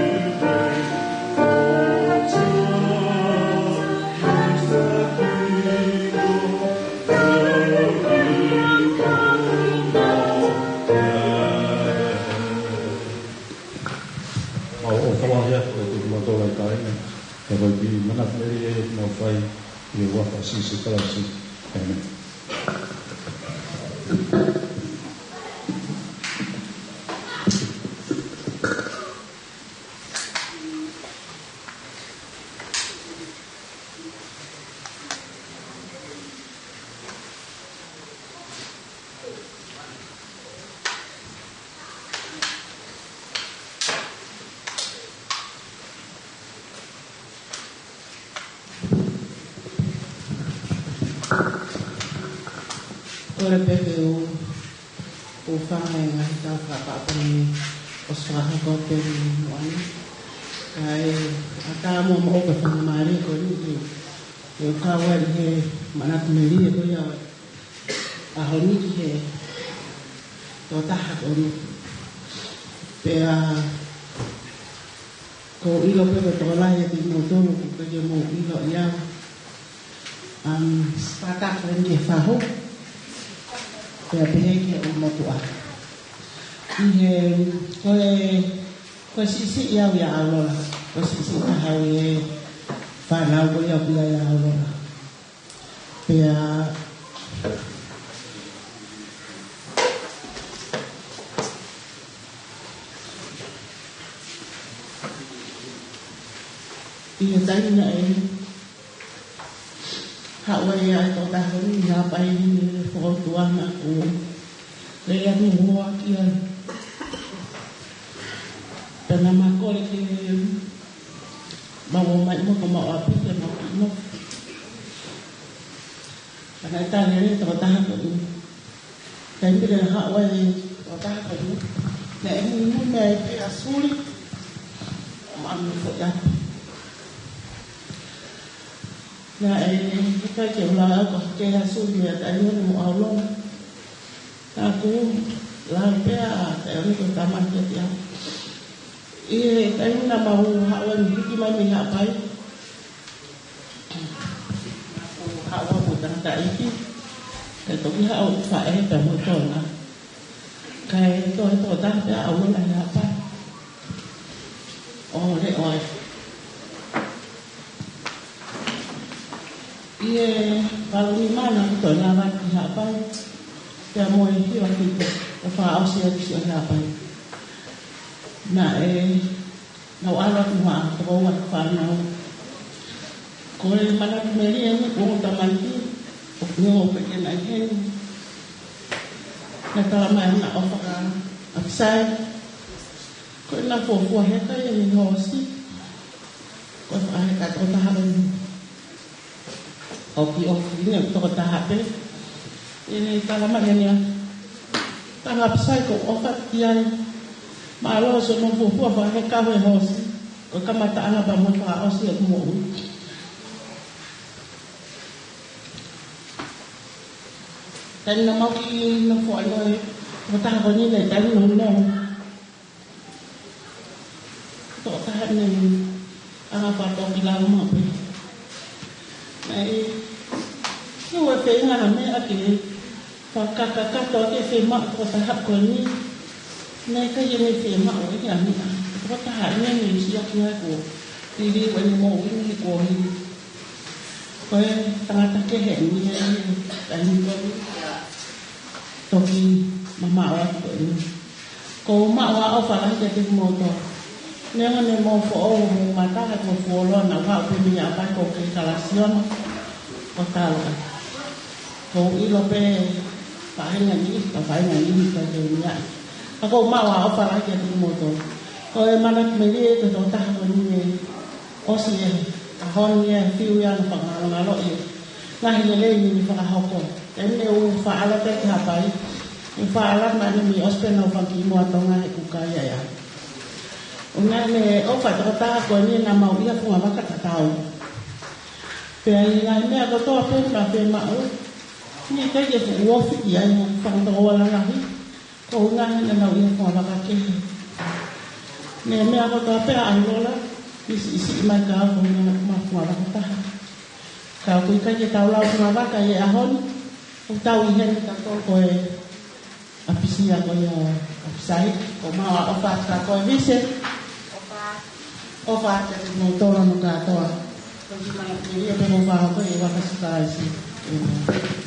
huafa ʻo Sīsū Kalaisi, ʻēmeni. ʻOku ou fakaʻapaʻapa atu kiate kimoutolu ʻa e kāinga, kae fai pē manatu melie ʻoku mau fai ʻi he huafa ʻo Sīsū Kalaisi, ʻēmeni. Kole pē ke u, u fanga e ngaahi tau fakaʻapaʻapa ni ʻosi fakahoko atu pē ʻi muʻa ni. Kae ʻatā muʻa moʻoku e faingamālie ko eni ke, ke u kau ai he manatu melie ko ia ʻaho ni ki he tokotaha ko eni. Pea ʻoku ou ʻilo pē ko e tokolahi ʻiate kimoutolu ʻoku ʻikai ke mou ʻilo ia. Um, spata ko eni ke fahu. Pea pehē ki he ʻū motuʻa. ʻI he, ko e, ko e siʻisiʻi au ʻia ʻAulola. Ko e siʻisiʻi taha au ʻi he fānau ko ia ʻoku ʻi ai ʻa ʻAulola. Pea ʻi he taimi naʻe haʻu ai ʻa e tokotaha ko eni ʻi Haʻapai ni, ne fokoutua naʻa ku lele atu mo hoaki ai. Pea naʻa ma kole ke mau ō mai mo ko mau ʻapi ke mau kiʻi nofo. Pea naʻe tali lelei e tokotaha ko eni. Taimi naʻe haʻu ai e tokotaha ko eni, naʻe muimui mai pē ʻa Suli, ʻo maʻu mo foʻi ʻapi. Naʻe ʻikai ke u lava au ka ke ha Suli mei ʻAtaʻione mo ʻAulola. Naʻa ku lau pē ʻa ʻAtaʻione ko e tama kiate au. ʻI he taimi naʻa mau haʻu ai mei hiki mai mei Haʻapai, Toki haʻu ʻeku faʻē pea mo e toenga. Kae toe tokotaha pē ʻa ʻAulola ʻi Haʻapai. ʻO leʻo ai. ʻI he valu nima naʻá ku toe lava ʻi Haʻapai. Pea mo e hiva ki he fakaʻosi ʻa e Siasi ʻi Haʻapai. Naʻe, naʻá ku ʻalu atu mo e tokoua ʻeku fānau. Ko e manatu melie eni, ko hoku tamaiki, ʻoku ne ō pē ke na ʻi heni. Naʻe talamai ʻe he ʻofa kia ʻApisai. Ko ʻena fuofua heka ia ʻi he hoosi. Ko e faʻaheka tokotaha ko eni. ʻOku ʻi ʻofi ni ʻoku tokotaha pē. ʻE talamai ʻe ia. Tangata ʻApisai ko e ʻofa ki ai. Mālō siʻono fuofua faʻaheka he hoosi. Ko e kamataʻanga pea mo e fakaʻosi ʻeku moʻui. Taimi naʻa mau kiʻi nofo ai ʻo e tokotaha ko eni naʻe taimi nounou. Tokotaha naʻe anga fakapoki lau maʻu pē. Naʻe, ʻikai ke feinga ha meʻa ke fakakakato ʻaki e fiemaʻu ʻa e tokotaha ko eni. Naʻe ʻikai ke ne fiemaʻu ʻe ia ha meʻa. Tokotaha eni naʻe siʻaki ai ko e liliu ʻene moʻui ni ko eni. Ko e tangata kehe eni ia, ʻa e taimi ko eni. Toki mamaʻo atu ko eni. Ko e maʻu ʻa e ʻofa lahi kiate kimoutolu. Neongo ne mou foʻou homou mata he ko e fuoloa naʻá ku haʻu pē mei Haʻapai ko e kei kalasi ono. Ko e talo ai. Ko e ʻilo pē faʻahinga ni, ka faʻahinga ni, ka ke nia. Ka ko e maʻu ʻa e ʻofa lahi kiate kimoutolu. Ko e manatu melie ʻa e tokotaha ko eni. ʻOsi e ʻaho ni e fiu ia naʻe fakangalongaloʻi e ngaahi lelei ni naʻe fakahoko. Eni ʻoku faʻa ʻalu pē ki Haʻapai. ʻOku faʻa ʻalu mai eni mei ʻosi pē naʻá ku fanga kiʻi moa Tonga he kuka ia ia. ʻOku ne ʻofa ʻa e tokotaha ko eni naʻa mau ʻi he fungavaka tatau. Pea ʻi he ngaahi meʻa kotoa pē naʻe fiemaʻu. Naʻe ʻikai ke fuʻu ofi ki ai mo fanga tokoua lalahi. Ko e ʻuhinga he naʻa nau ʻi he fungavaka kehe. Naʻe meʻa kotoa pē ʻa ʻAulola, ʻi siʻisiʻi mai ka ko e ʻuhinga naʻa mau fungavaka taha. Ka ʻoku ʻikai ke tau lau fungavaka ʻi he ʻaho ni, ʻoku tau ʻi heni ka ko e ʻapisia ko ia ʻo ʻApisai, ko e maʻu ʻa e ʻofa atu ka ko e vise. ʻOfa atu kiate kimoutolu hono kātoa. Ko e manatu melie pē mo fakahoko ʻi he huafa ʻo Sīsū Kalaisi. ʻĒmeni.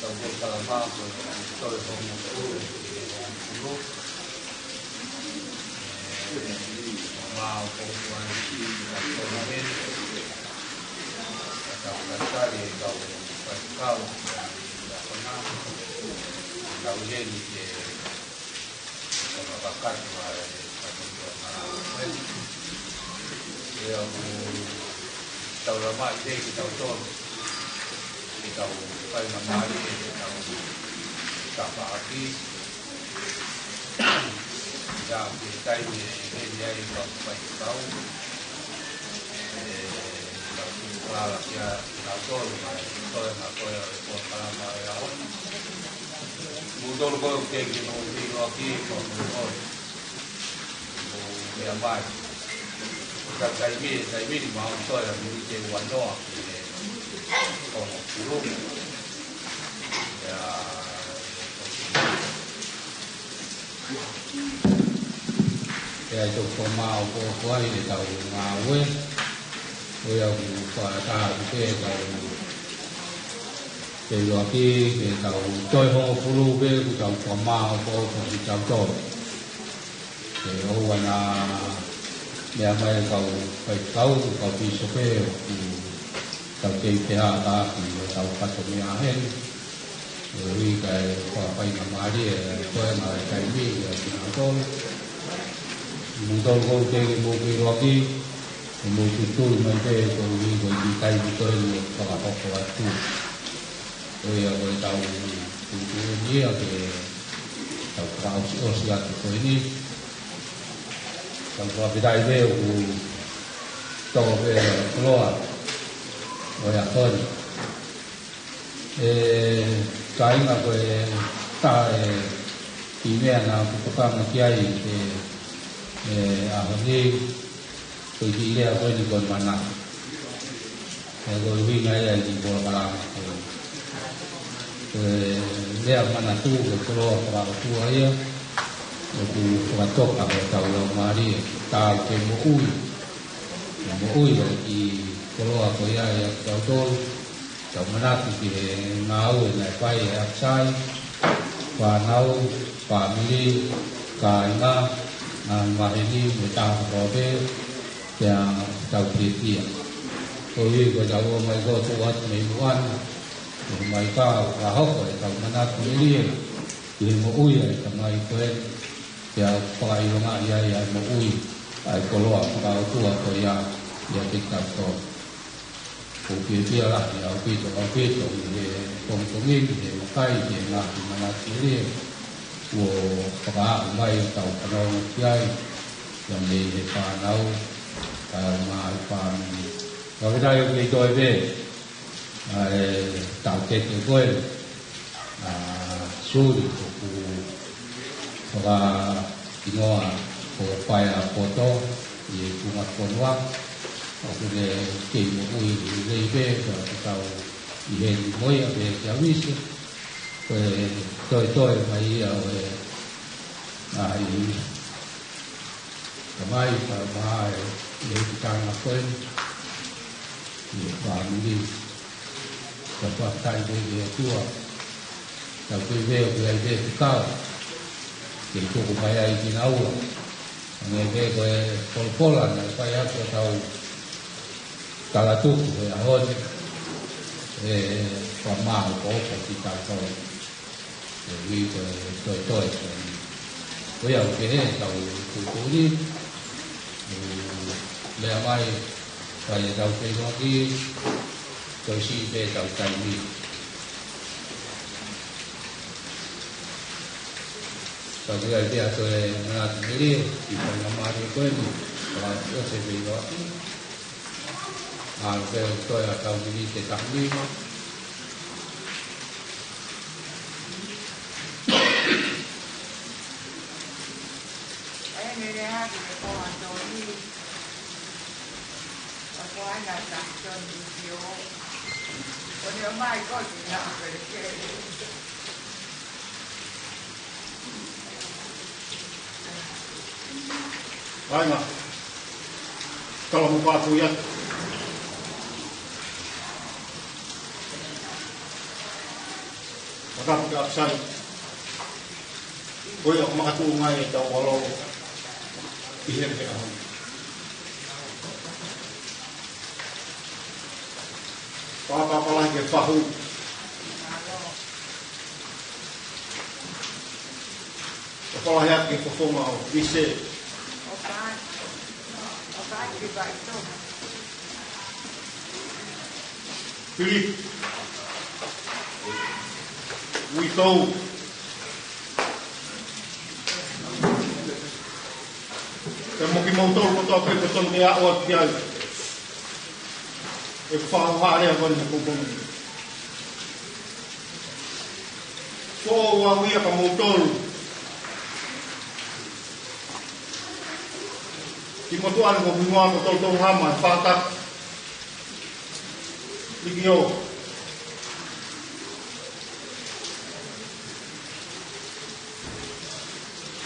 Tau ko tala mā ko e toe hongofulu, hongofulu. Mā o ko ua i ka tona he. Ka tau tatali e kau faifekau, ka tona. Kau heni ke Tau fakakakato ʻa e katoa ʻa e. ʻIo, ʻoku tau lava ʻi he kitautolu. Ke tau fai ma mali, ke tau tapaʻaki. ʻIa, ke taimi ʻe heni ai kau faifekau. ʻE, kau ala kia kitautolu, mai, toe, ma, toe, ʻo, kalama, ʻe, au. Mou tolu ko e kei ke mou ʻilo ki ko mou ʻilo. Mou meʻa mai. Ka taimi, taimi ni mau toe a miniti ʻe ua noa ki he hongofulu. ʻIa. ʻE ai tō ko mau ko ko ai e tau ngāue. ʻOi au ki whakataha ki te tau Te loa ki, ke tau toe hongofulu pē, kuo tau kua mā o ko o ko ki tau tau. Ke ʻoua naʻa meʻa mai kau faifekau, kau pīsope, ʻoku Tau kei pehē ʻaki ʻetau fatongia heni. ʻOku ʻikai ko ha faingamālie ʻa e toenga ʻo e taimi ʻiate kimoutolu. Kimoutolu ʻoku teʻeki ke mou kei ʻiloa ki, ke mou tutui mai pē koeʻuhi ko e kiʻi taimi ko eni ʻoku fakahoko atu. Ko ia ko ʻetau tuʻutuʻuni ia ke tau fakaʻosiʻosi atu ko eni. Tau fakafetaʻi pē ʻoku tō pē koloa ʻo e ʻaho ni. ʻE kāinga, ko e taha e kiʻi meʻa naʻá ku tokanga ki ai he, he ʻaho ni, ko e kiʻi lea ko eni ko e manatu. He ko e ʻuhinga ia e kiʻi polokalama ko eni. Ko e lea manatu ko e koloa fakaʻotua ia, ʻoku fakatoka hotau laumālie, tau ke moʻui. Ke moʻui ʻa e kiʻi koloa ko ia ʻiate kitautolu. Tau manatu ki he ngāue naʻe fai ʻe ʻApisai, fānau, fāmili, kāinga, ngaahi maheni, mo e taha kotoa pē, pea tau fiefia. Koeʻuhi ko ʻetau ō mai ko ē atu mei muʻa ni, ʻomai ka fakahoko ʻetau manatu melie ki he moʻui ʻa e tamai ko ē, pea fakaʻilongaʻi ai ʻa e moʻui ʻa e koloa fakaʻotua ko ia ʻiate kitautolu. ʻOku ou fiefia lahi ʻaupito, ʻaupito ʻi he pongipongi ni, he vakai ki he ngaahi manatu melie kuo fakaaʻu mai ʻo tau fanongo ki ai, ia mei he fānau, kae ʻumaʻā e fāmili. Fakafetaʻi ʻoku kei toe pē ʻa e taʻokete ko ē, ʻa Suli, ʻoku fakahingoa ko Paea Poto ʻi he funga fonua, ʻoku ne kei moʻui lelei pē, ka ʻoku tau ʻi heni mo ia pē kia Vise, ko e toetoe mai ia ʻo e ngaahi tamai, kae ʻumaʻā e, e kiʻi tangata ko eni, e fāmili. Ka fakafetaʻi ki he ʻOtua, tau kei veo ki ai pē ki kau, ke tuku mai ai kinaua. Hangē pē ko e folofola naʻe fai atu ʻetau talatuku he ʻaho ni, ʻe fakamāʻopoʻopo kitautolu. Koeʻuhi ko e toetoe ko eni. Ko ia ʻoku pehē ʻetau tuʻutuʻuni, ʻo lea mai, fai ʻetau feʻiloaki, toe siʻi pē ʻetau taimi. Tau kei ai pē ʻa e toe manatu melie, kiʻi faingamālie ko eni, fakaʻosiʻosi e feʻiloaki. ʻA, pea toe ʻa e kau miniti ʻe taha nima. Kāinga, tala mo pātui atu. Matapu kia ʻApisai. Ko ia ʻoku makatuʻunga ai ʻetau ʻalu ʻi he ʻaho ni. Fakatapu lahi ki he fahu. Fakatapu lahi atu ki he fofonga ʻo Vise. Filipe. Uitou. Pea mo kimoutolu kotoa pē ʻoku tonu ke aʻu atu ki ai. ʻE fakahohaʻa lea ko eni he pongipongi ni. Foʻou au ia kia moutolu. Ki motuʻa ni ko Mingoa ko Toutou Hama, e fakatapu. Likio.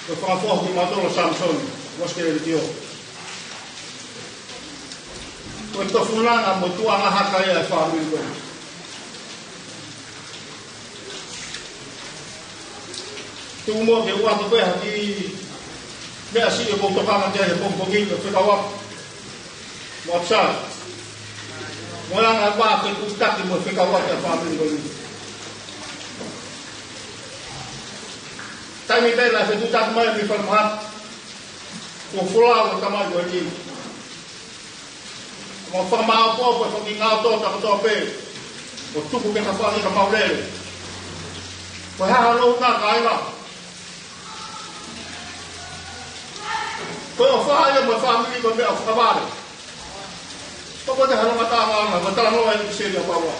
Ko e fakafoki kimautolu ʻa Samisoni, Uasikele Likio. Ko e tofunanga mo e tuʻunga hake ia ʻa e fāmili ko eni. Tuku muʻa ke u ʻoatu pē ha kiʻi meʻa siʻi ʻoku ou tokanga ki ai he pongipongi ni, ʻo fekauʻaki mo ʻApisai. Mo e anga e vā fetuʻutaki mo e fekauʻaki ʻa e fāmili ko eni. Taimi pē naʻe fetuʻutaki mai mei falemahaki, kuo folau e tamai ko eni. Mo fakamāʻopoʻopo e foʻi ngaahi tō takoto pē, ʻo tuku ke ka fāngi ka mau lele. Ko e hā hono ʻuhinga kāinga? Ko e ʻofa ia mo e fāmili ko e meʻa fakavale. Ko e hā hono ngataʻanga, ko e talanoa ʻa e ʻipiseli ʻa Paula.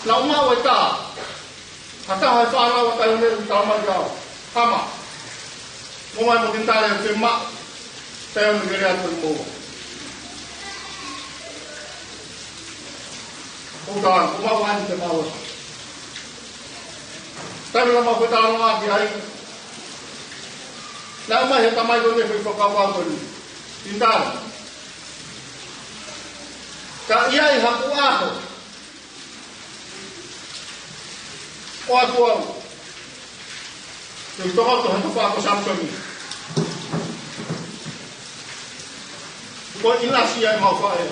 Naʻa ku maʻu e tā, ha taha ʻi he fānau ʻa Taioneli, talamai kiate au, Hama, ʻomai mo Tinitale ke ma, Taioneli ke lea atu mo. ʻO tā, ʻoku mau ʻai ke mau. Taimi naʻa mau fetalanoaʻaki ai, naʻe ʻomai ʻe he tamai ko eni e foʻi fakakaukau ko eni. Tinitale, ka ʻi ai haku ʻaho ʻoatu au ke u tokoto he tofa ko Samisoni, ko e ʻinasi ia ʻemau faʻē.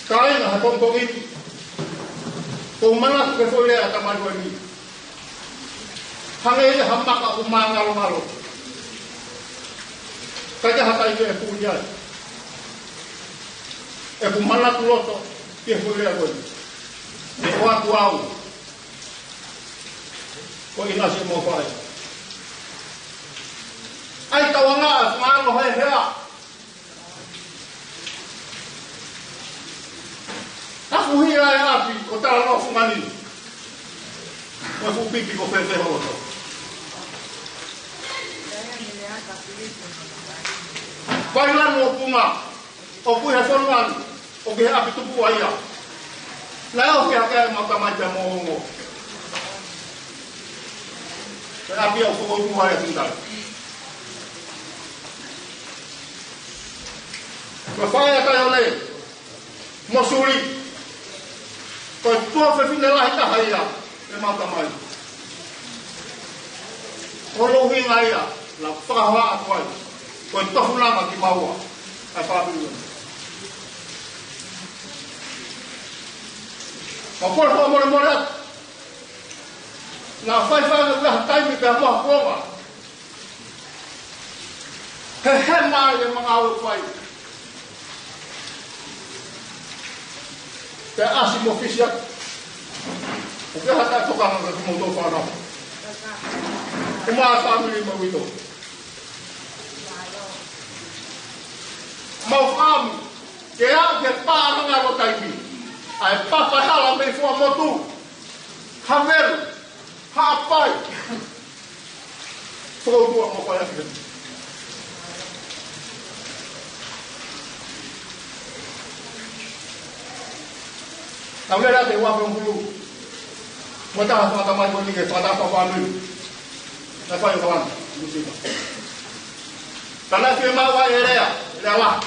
Kāinga, he pongipongi ni, ʻoku ou manatu ki he foʻi lea ʻa e tamai ko eni. Hangē ia ha maka ʻoku māngalongalo. ʻIkai ha taimi ʻe puli ai ʻeku manatu loto ki he foʻi lea ko eni. ʻE ʻoatu au ko e ʻinasi ʻemau faʻē. ʻAi tauange ʻa e fānau he hea. Hafuhia e ʻapi ko Talanoa Fungani, mo e fuʻu pipi ko Fēfē Holoto. Pailanu ʻo Punga, ʻoku ʻi he fonua ni, ʻoku ʻi he ʻapi tupuʻa ia. Naʻe ʻohake ʻemau tamai pea mo ongo. Ko e ʻapi ʻoku fokotuʻu ai ʻa Tinitale. Ko e faʻē ʻa Taioneli mo Suli, ko e tuofefine lahi taha ia ʻemau tamai. Ko hono ʻuhinga ia naʻa ku fakahoa atu ai ko e tofunga kimaua ʻa e fāmili. Ka ko e fakamolemole atu, naʻe faifai ʻi ha taimi pea mo ha kuonga he hema ʻi he mangau ʻo fai. Pea ʻasi mo fisi atu. ʻOku ʻi ai ha taʻetokanga kiate kimoutolu fānau, ʻumaʻā e fāmili mo e uitou. Mau fāmili ke aʻu ki he paʻanga ʻo taimi, ʻa e papa hala mei Fuaʻamotu, Havelu, Haʻapai. Fokotuʻu ʻa e ʻofa ia ki he. Tau lele atu he ua pe ongulu. Mo e taha fakatamai ko eni ke fakataha fāmili. Naʻe fai ʻo kalanga, Nuʻusila. Ka naʻe fiemaʻu ai e lea, lea lahi,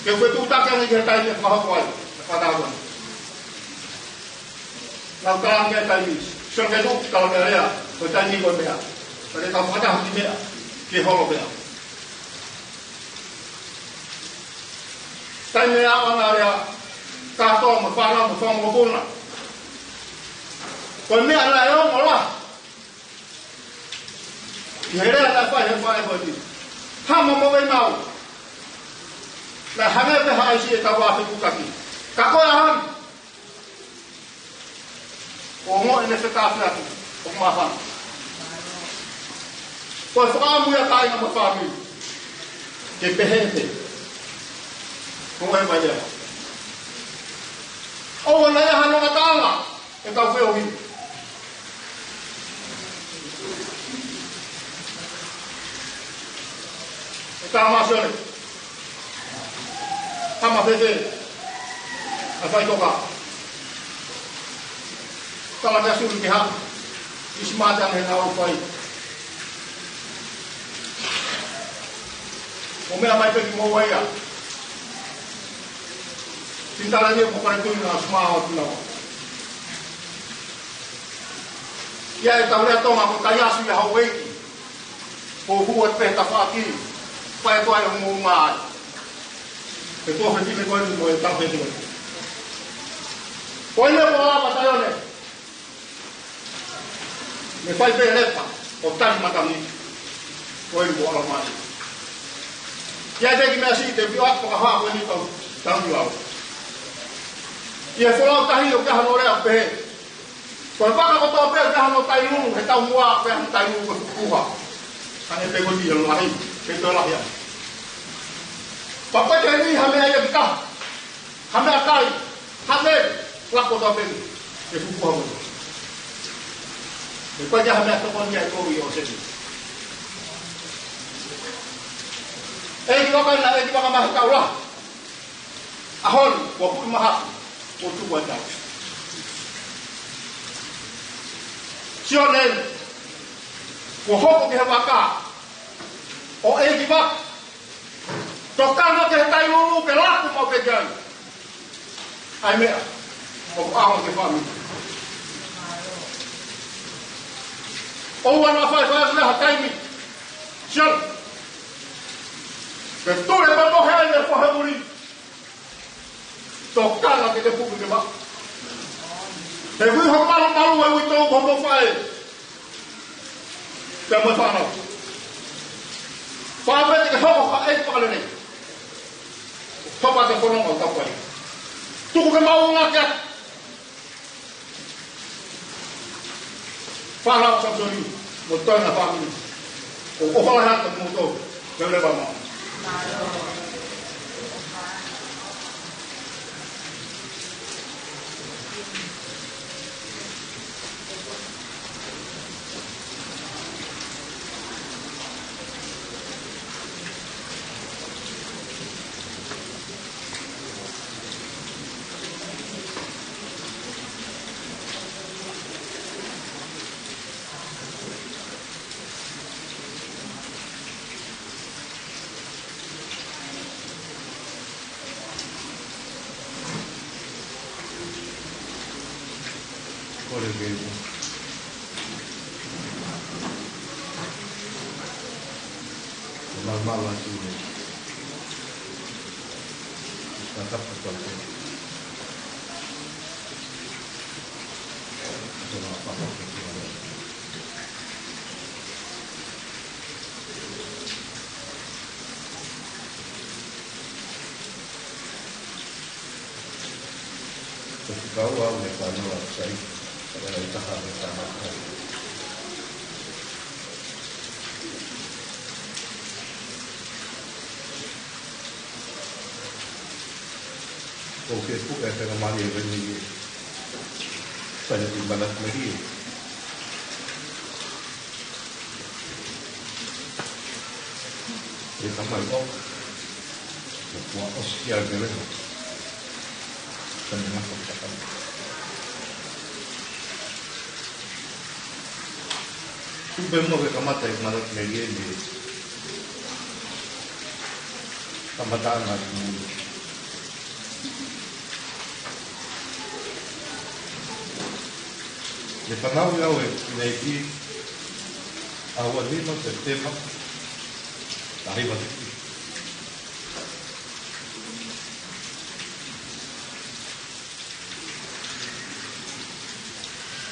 ke fetuʻutaki ange ki he taimi ʻe fakahoko ai e fakataha ko eni. Naʻa ku kalanga ki he taimi, sio ke tuʻu, tala meʻa lea, ko e taimi ko e meʻa. Ka te tau fakataha ki he meʻa, ke holo meʻa. Taimi ʻe aʻu ʻana lea, kātoa mo e fānau mo e fanga mokopuna. Ko e meʻa naʻe ongo lahi ʻi he lea naʻe fai ʻe he faʻē ko eni, Hama mo Veinau, naʻe hangē pē ha ʻaisi ʻi heʻetau vā fetuʻutaki. Ka ko e ʻaho ni, ʻoku ongoʻi ʻene fetaafe atu ʻoku māfana. Ko e fakaʻamu ia kāinga mo e fāmili ke pehē pē. Ko e vai lea. ʻOua naʻa ʻi ai hano ngataʻanga ʻetau feohi. ʻE tā Masione, Hama, Fēfē, ʻa e faʻitoka. Tala kia Suli ke haʻu, ʻi Simati ange he ngāue ʻoku fai. ʻO meʻa mai pē kimoua ia. Tinitale ni ʻoku kare tui na sumā o tuna. ʻI ai ʻetau lea Tonga ko e kai asu ia houʻeiki. Ko e hū atu pē he tafaʻaki, fai atu ai hoʻo moʻunga ai. He ko e fefine ko eni mo e tau fefine. Ko eni ko ʻAlama Taione. Mei fai pē lepa ʻo tali matangi. Ko eni ko ʻAlama. ʻI ai pē kiʻi meʻa siʻi te u ʻoatu fakahā ko eni tau, tau ki lau. ʻI he folau tahi ʻoku ʻi ai hano lea pehē: Ko e vaka kotoa pē ʻoku ʻi ai hano tailulu, he taumuʻa ʻoku ʻi ai hano tailulu ko e fukuha. Hangē pē ko e ʻilo lahi, pē ko e lahi ai. Pea ko e taimi ha meʻa ia ki taha, ha meʻakai, ha meʻa, lako kotoa pē he fukuha mo. He ko e ʻi ai ha meʻa tokoni ai ko ia ʻo seti. ʻEiki vaka na, ʻeiki vaka mai he taula. ʻAho ni, kuo puʻi mahaki, kuo tuku ai tau. Sione, kuo hoko ki he vaka ʻo e ʻeiki vaka. Tokanga ki he tailulu ke laku maʻu pē ki ai. ʻAi meʻa, ʻoku ʻaonga ki he fāmili. ʻOua naʻa faifai atu ha taimi. Sione, ke tule pē mo he ʻai ne fohe muli. Tokanga ke ke puke ke maʻu. He ui ho malumalu, he ui tō ko mo faʻē. Pea mo e fānau. Fāmili ke hoko ka e pakalele. Topa te kono mau tapai. Tuku ke maʻu ngā kia. Fānau Samisoni, mo e toenga fāmili. ʻOku ou ʻofa lahi atu mo tō, ke leva mā. Kole ke u maumau atu e tatapa tau te. Tō na papa ke tua. Ko e fika ua ʻo e fānau ʻa Sai, ʻa e taha ʻo e tangata. ʻOku ke puke ʻa e fengamali e veni e. Sai ʻoku manatu meri e. E tamai ʻo. ʻOku ʻosi kia ke leho. Sai ngā whakataka. Tupe mo ke kamata e manatu meri e. Kamata ngā tumu. Ne fanauʻi au ʻe he ʻEiki ʻaho ua nima Sepitema, taha hiva fitu.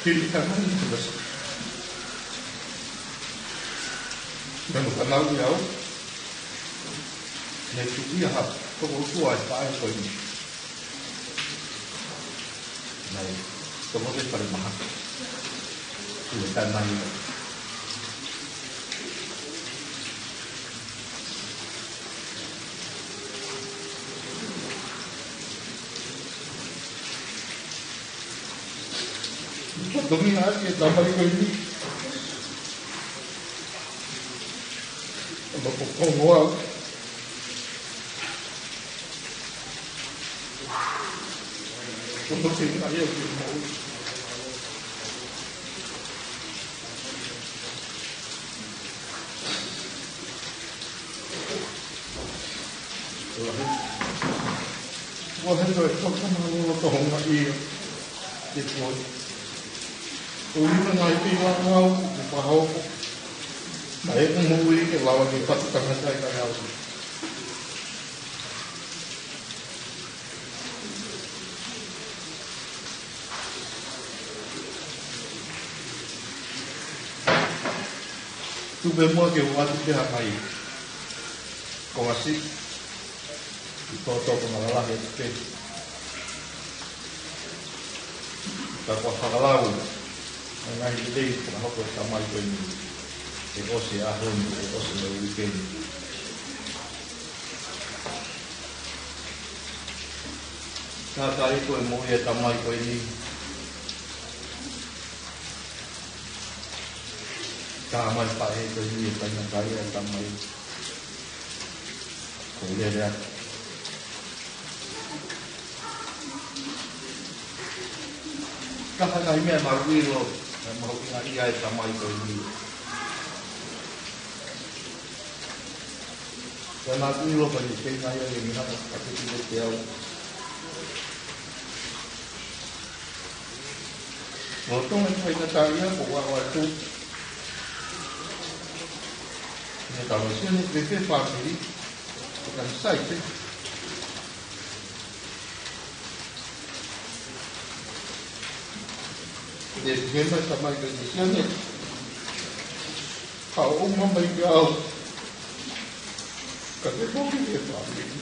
Hili ka nani ka nasi. Naʻa ne fanauʻi au, ne tuʻu ia ha toko ua e faʻē ko eni. Naʻe toko te fale maha. Tuʻu e taʻe mai. Ko e tongi ʻa e tamai ko eni. ʻO maʻu ko Kongo au. Ko e tongi ʻa ia ki mau. Ua he, ua he no e toka ma loto honga ia. Te koi. Ko e ʻuhinga ia ʻoku ou lau ʻoku fakahoko, naʻe ʻi ai e moʻui ke lava ke fatu tangata ʻi he ʻaho ni. Tuku pē muʻa ke u ʻoatu pē ha ngaahi konga siʻi, ʻi he tōtō ko e ngaahi lalahi atu pē. Ka kuo fakalau ʻa e ngaahi lelei ʻoku fakahoko ʻe he tamai ko eni, ʻi he ʻosi e ʻaho ni, ʻi he ʻosi e uike ni. Ka ka ʻi ai ko e moʻui ʻa e tamai ko eni, ka mai paʻe ko eni e faingataʻaʻia ʻa e tamai. Ko e lele atu. Ka hanga ʻi he meʻa mahuʻilo, meʻa mahuʻinga ia ʻa e tamai ko eni. Ka naʻá ku ʻilo pē ʻe kei ngai ai ni hanga ka te ki te au. Lolotonga e faingataʻaʻia ko ʻeku ʻalu atu. Ne tau sio ni pe pe fāmili. Ko e kanisā pē. Te pehē mai e tamai ko eni, sio ni. Ka ʻoua mai ke ʻalu. Ka te foki ki he fāmili.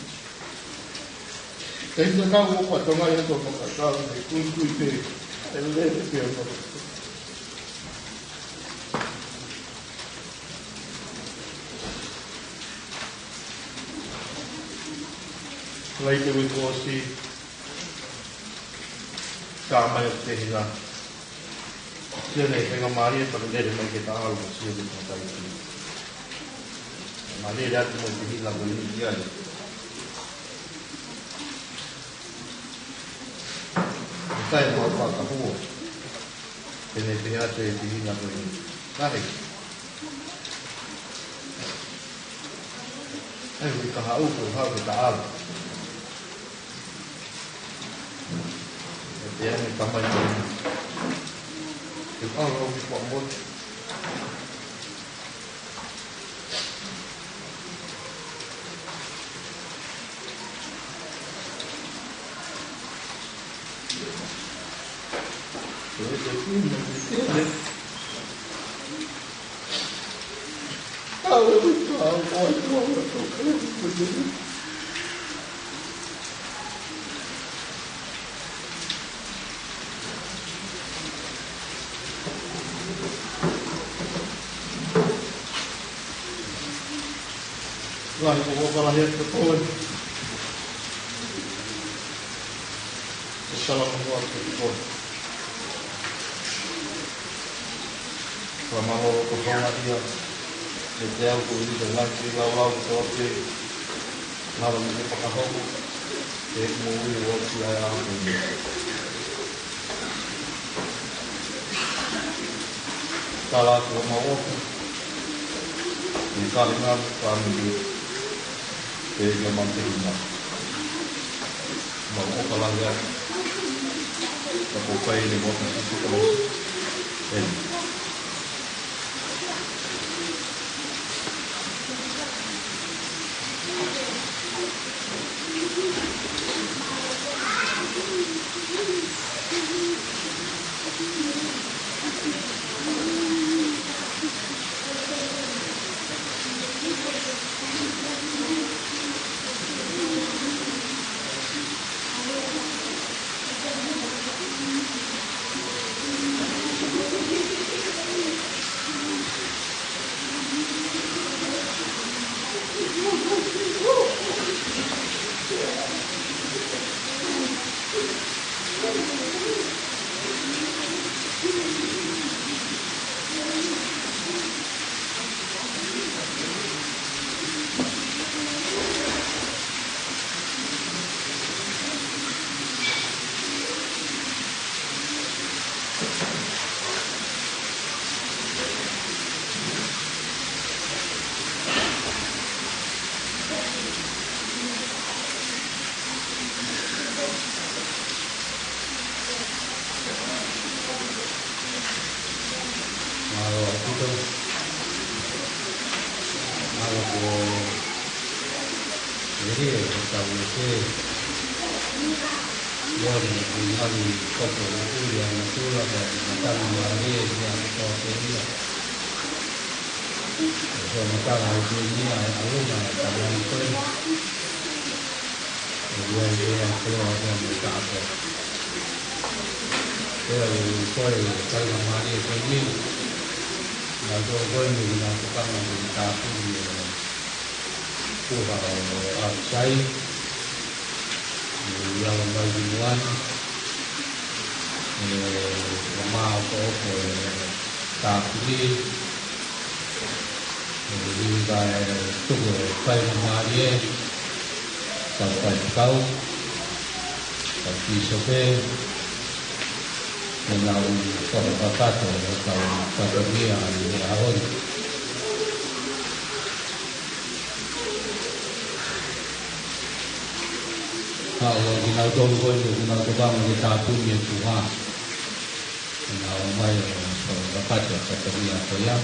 Ka ʻi he taimi ʻoku ou fatongia ʻi he tō makatau, ne kuikui pē, ʻe lele pē ʻo no. Lahi e uike kuo ʻosi, ka mai ʻo te hina. Sio ni, faingamālie pea ke lele mai ke ta ʻalu, sio ni, ka tai ki. Mālie atu mo e te hina ko eni ki ai. Ka ʻi ai mo e fakahua. Pea ne pehē atu e te hina ko eni. Kae. ʻAi, ui ka haʻu, ko haʻu ke ta ʻalu. ʻE te ane tamai ko eni. Ke ʻalu au ki Kuamotu. Lahi ʻoku ou kalahi atu koe. ʻE salamō atu koe. Fakamālō kotoa ia, ʻe te au ko e ʻuhinga ngaahi kiʻi laulau kotoa pē, naʻa mo e fakahoko, ʻe moʻui ʻo ʻosi ʻa e ʻaho ni. Tala atu ʻa e mau ʻofa, ʻi he kāinga, fāmili, pea mo e mau tehina. Mau ʻofa lahi atu. Ka ko e fai ʻeni ʻi he huafa ʻo Sīsū Kalaisi. ʻĒmeni. ʻAlo ko e lele ʻo e tau ʻo e lele ko e ngaahi kopo ʻo e ʻuli ʻa natula ka e matangi mālie ia ko e lele. ʻO e matangi ʻa e lele ia ʻa e ʻalunga ʻa e tau ʻa e koe. ʻE ua ʻe ua ko e ʻa e ʻa e mo e taʻato. Pea ʻe ʻi ai ko e kāinga mālie ko eni. Naʻa tō ko eni naʻa tō kama ko e tāpuni ʻo e puha ʻo ʻApisai. ʻE ʻi ai mai ki muʻa ni. ʻE ʻomai ʻo ko e tāpuni. ʻE ʻi ai e tuku e kāinga mālie, kau faifekau, kau pīsope, ke nau fakakakato ʻetau fatongia ʻi he ʻaho ni. Haʻu kinautolu ko eni, kinautolu kama ke tāpuni e puha. Ke nau ō mai ʻo fakakakato e fatongia ko ia.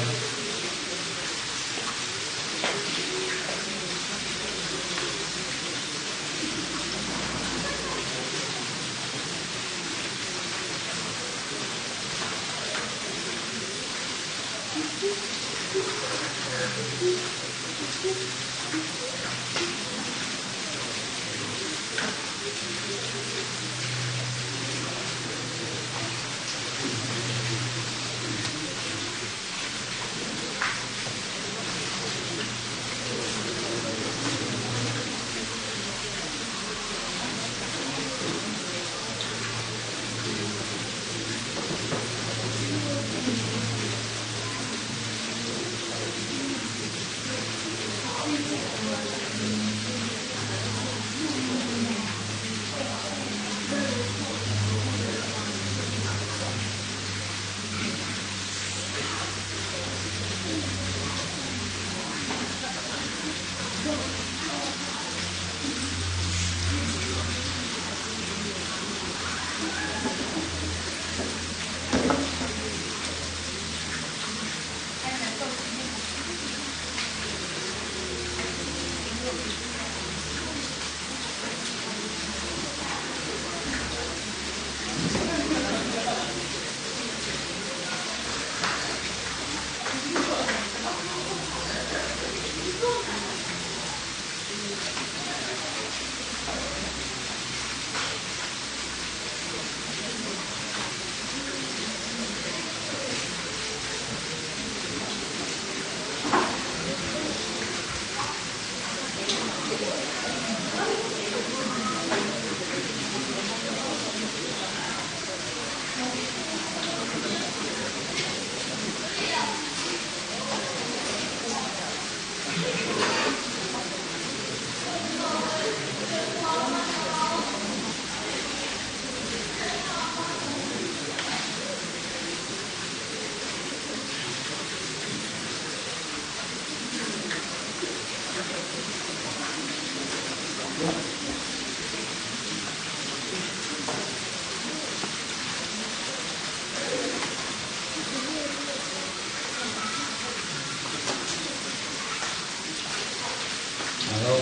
ʻAlo,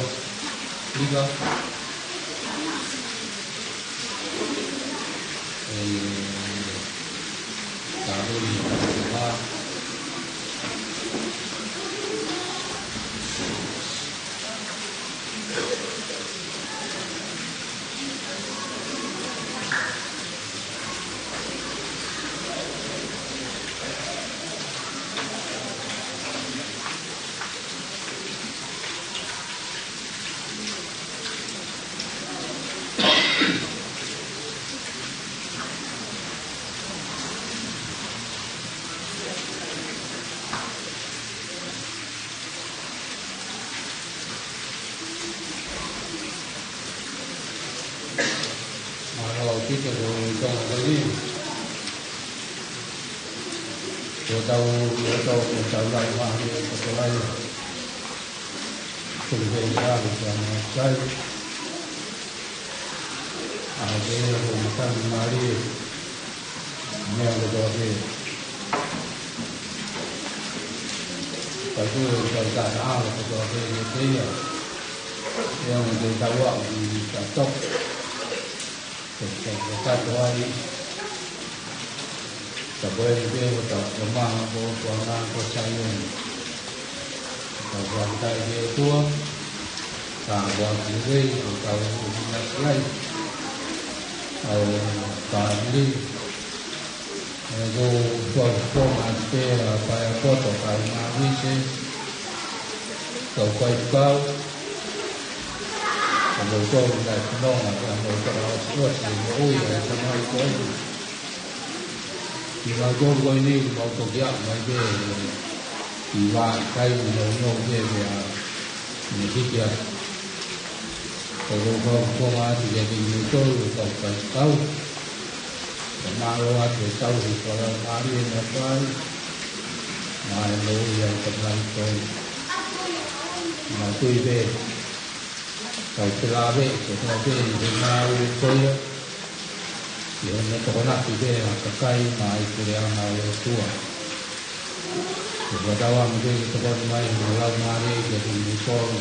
Mika. ʻE, tāpuni, tā. Mālō ʻaupito ko e tonga ko eni. Ko ʻetau, ko ʻetau, ko ʻetau laumālie, ko ʻetau laumālie. Ko e ʻApisai. ʻA e ko e matangi mālie. Meʻa kotoa pē. Ka ko e tau tata ʻaho ko tau pē ʻi he teia. ʻE ongo te tau aʻu ki he tau. Ko tau tata ai. Ka ko e pē ko tau ko maha ko ko ana ko Saione. Ka ko ata i ke tua. Ka ko atu vei ko tau ʻi na siai. Au ka ni. ʻE ko tua ko ma te a pae a koto ka i na vise. Kau kai kau. Ka mo tau na nonga ka mo tau a tua si mo ui a tamai ko ui. Ki ma ko ko ni ma ko kia mai ke. Ki wa kai mo no ke ke a. Ni ki kia. Ka ko ko ko ma ti ke ki mo tau ka kai kau. Ka mālō atu e tau hi kua lau mālie na kai. Mai mo ia ka mai ko. Ma tui pe. Kau te lave, ko te lave, i te ngāue ko ia. I he me toko naki pe a kakai, ma i kure ana o e tua. Ko ka tau ame pe, ko toko mai, mo lau mālie, ke te mo tolu.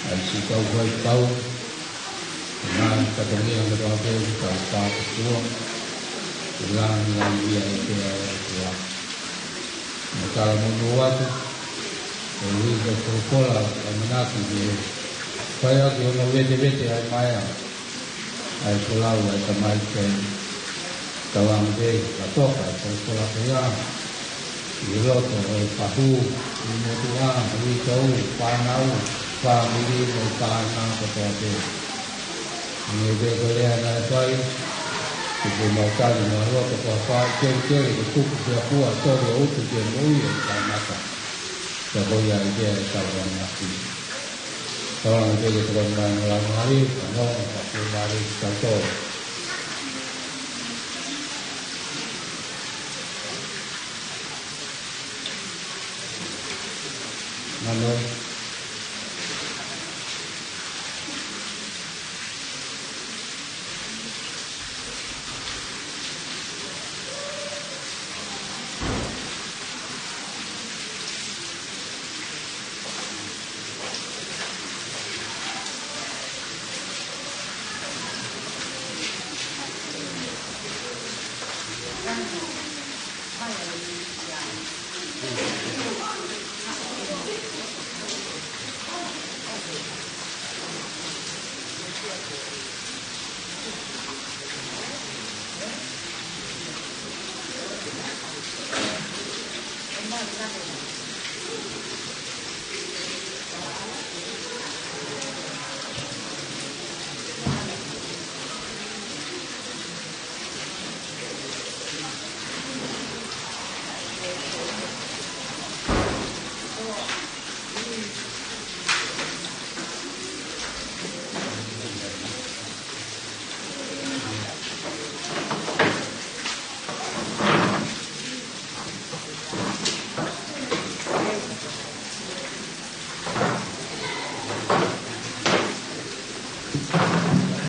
Ai si kau kai kau. Nā, ka te mea, ka tau pe, kau pā ko tua. Ko lāngi, lāngi ia, i te a o e tua. Mo tala mo no atu. Ko ui ko kolokola, a manaki, ke. Kai aki, ono vete, vete, ai mai a. Ai ko lau, ai ka mai ke. Tau ame pe, ka toka, ai ko kola ke a. I loto, o e pahu, i motu a, i tou, pānau, pāmili, mo pānau, ko toa pe. Ni e pe ko lea na e fai, ki te mau tali, mau loto, ko a fai, ke, ke, ko tuku, ke a pua, tō, ke utu, ke mui, e kai mata. Ka ko ia i te, e tau ame aki. Tau ame pe, ke tau ame, lau mālie, ka no, ka ke mālie, ka tō. Mano.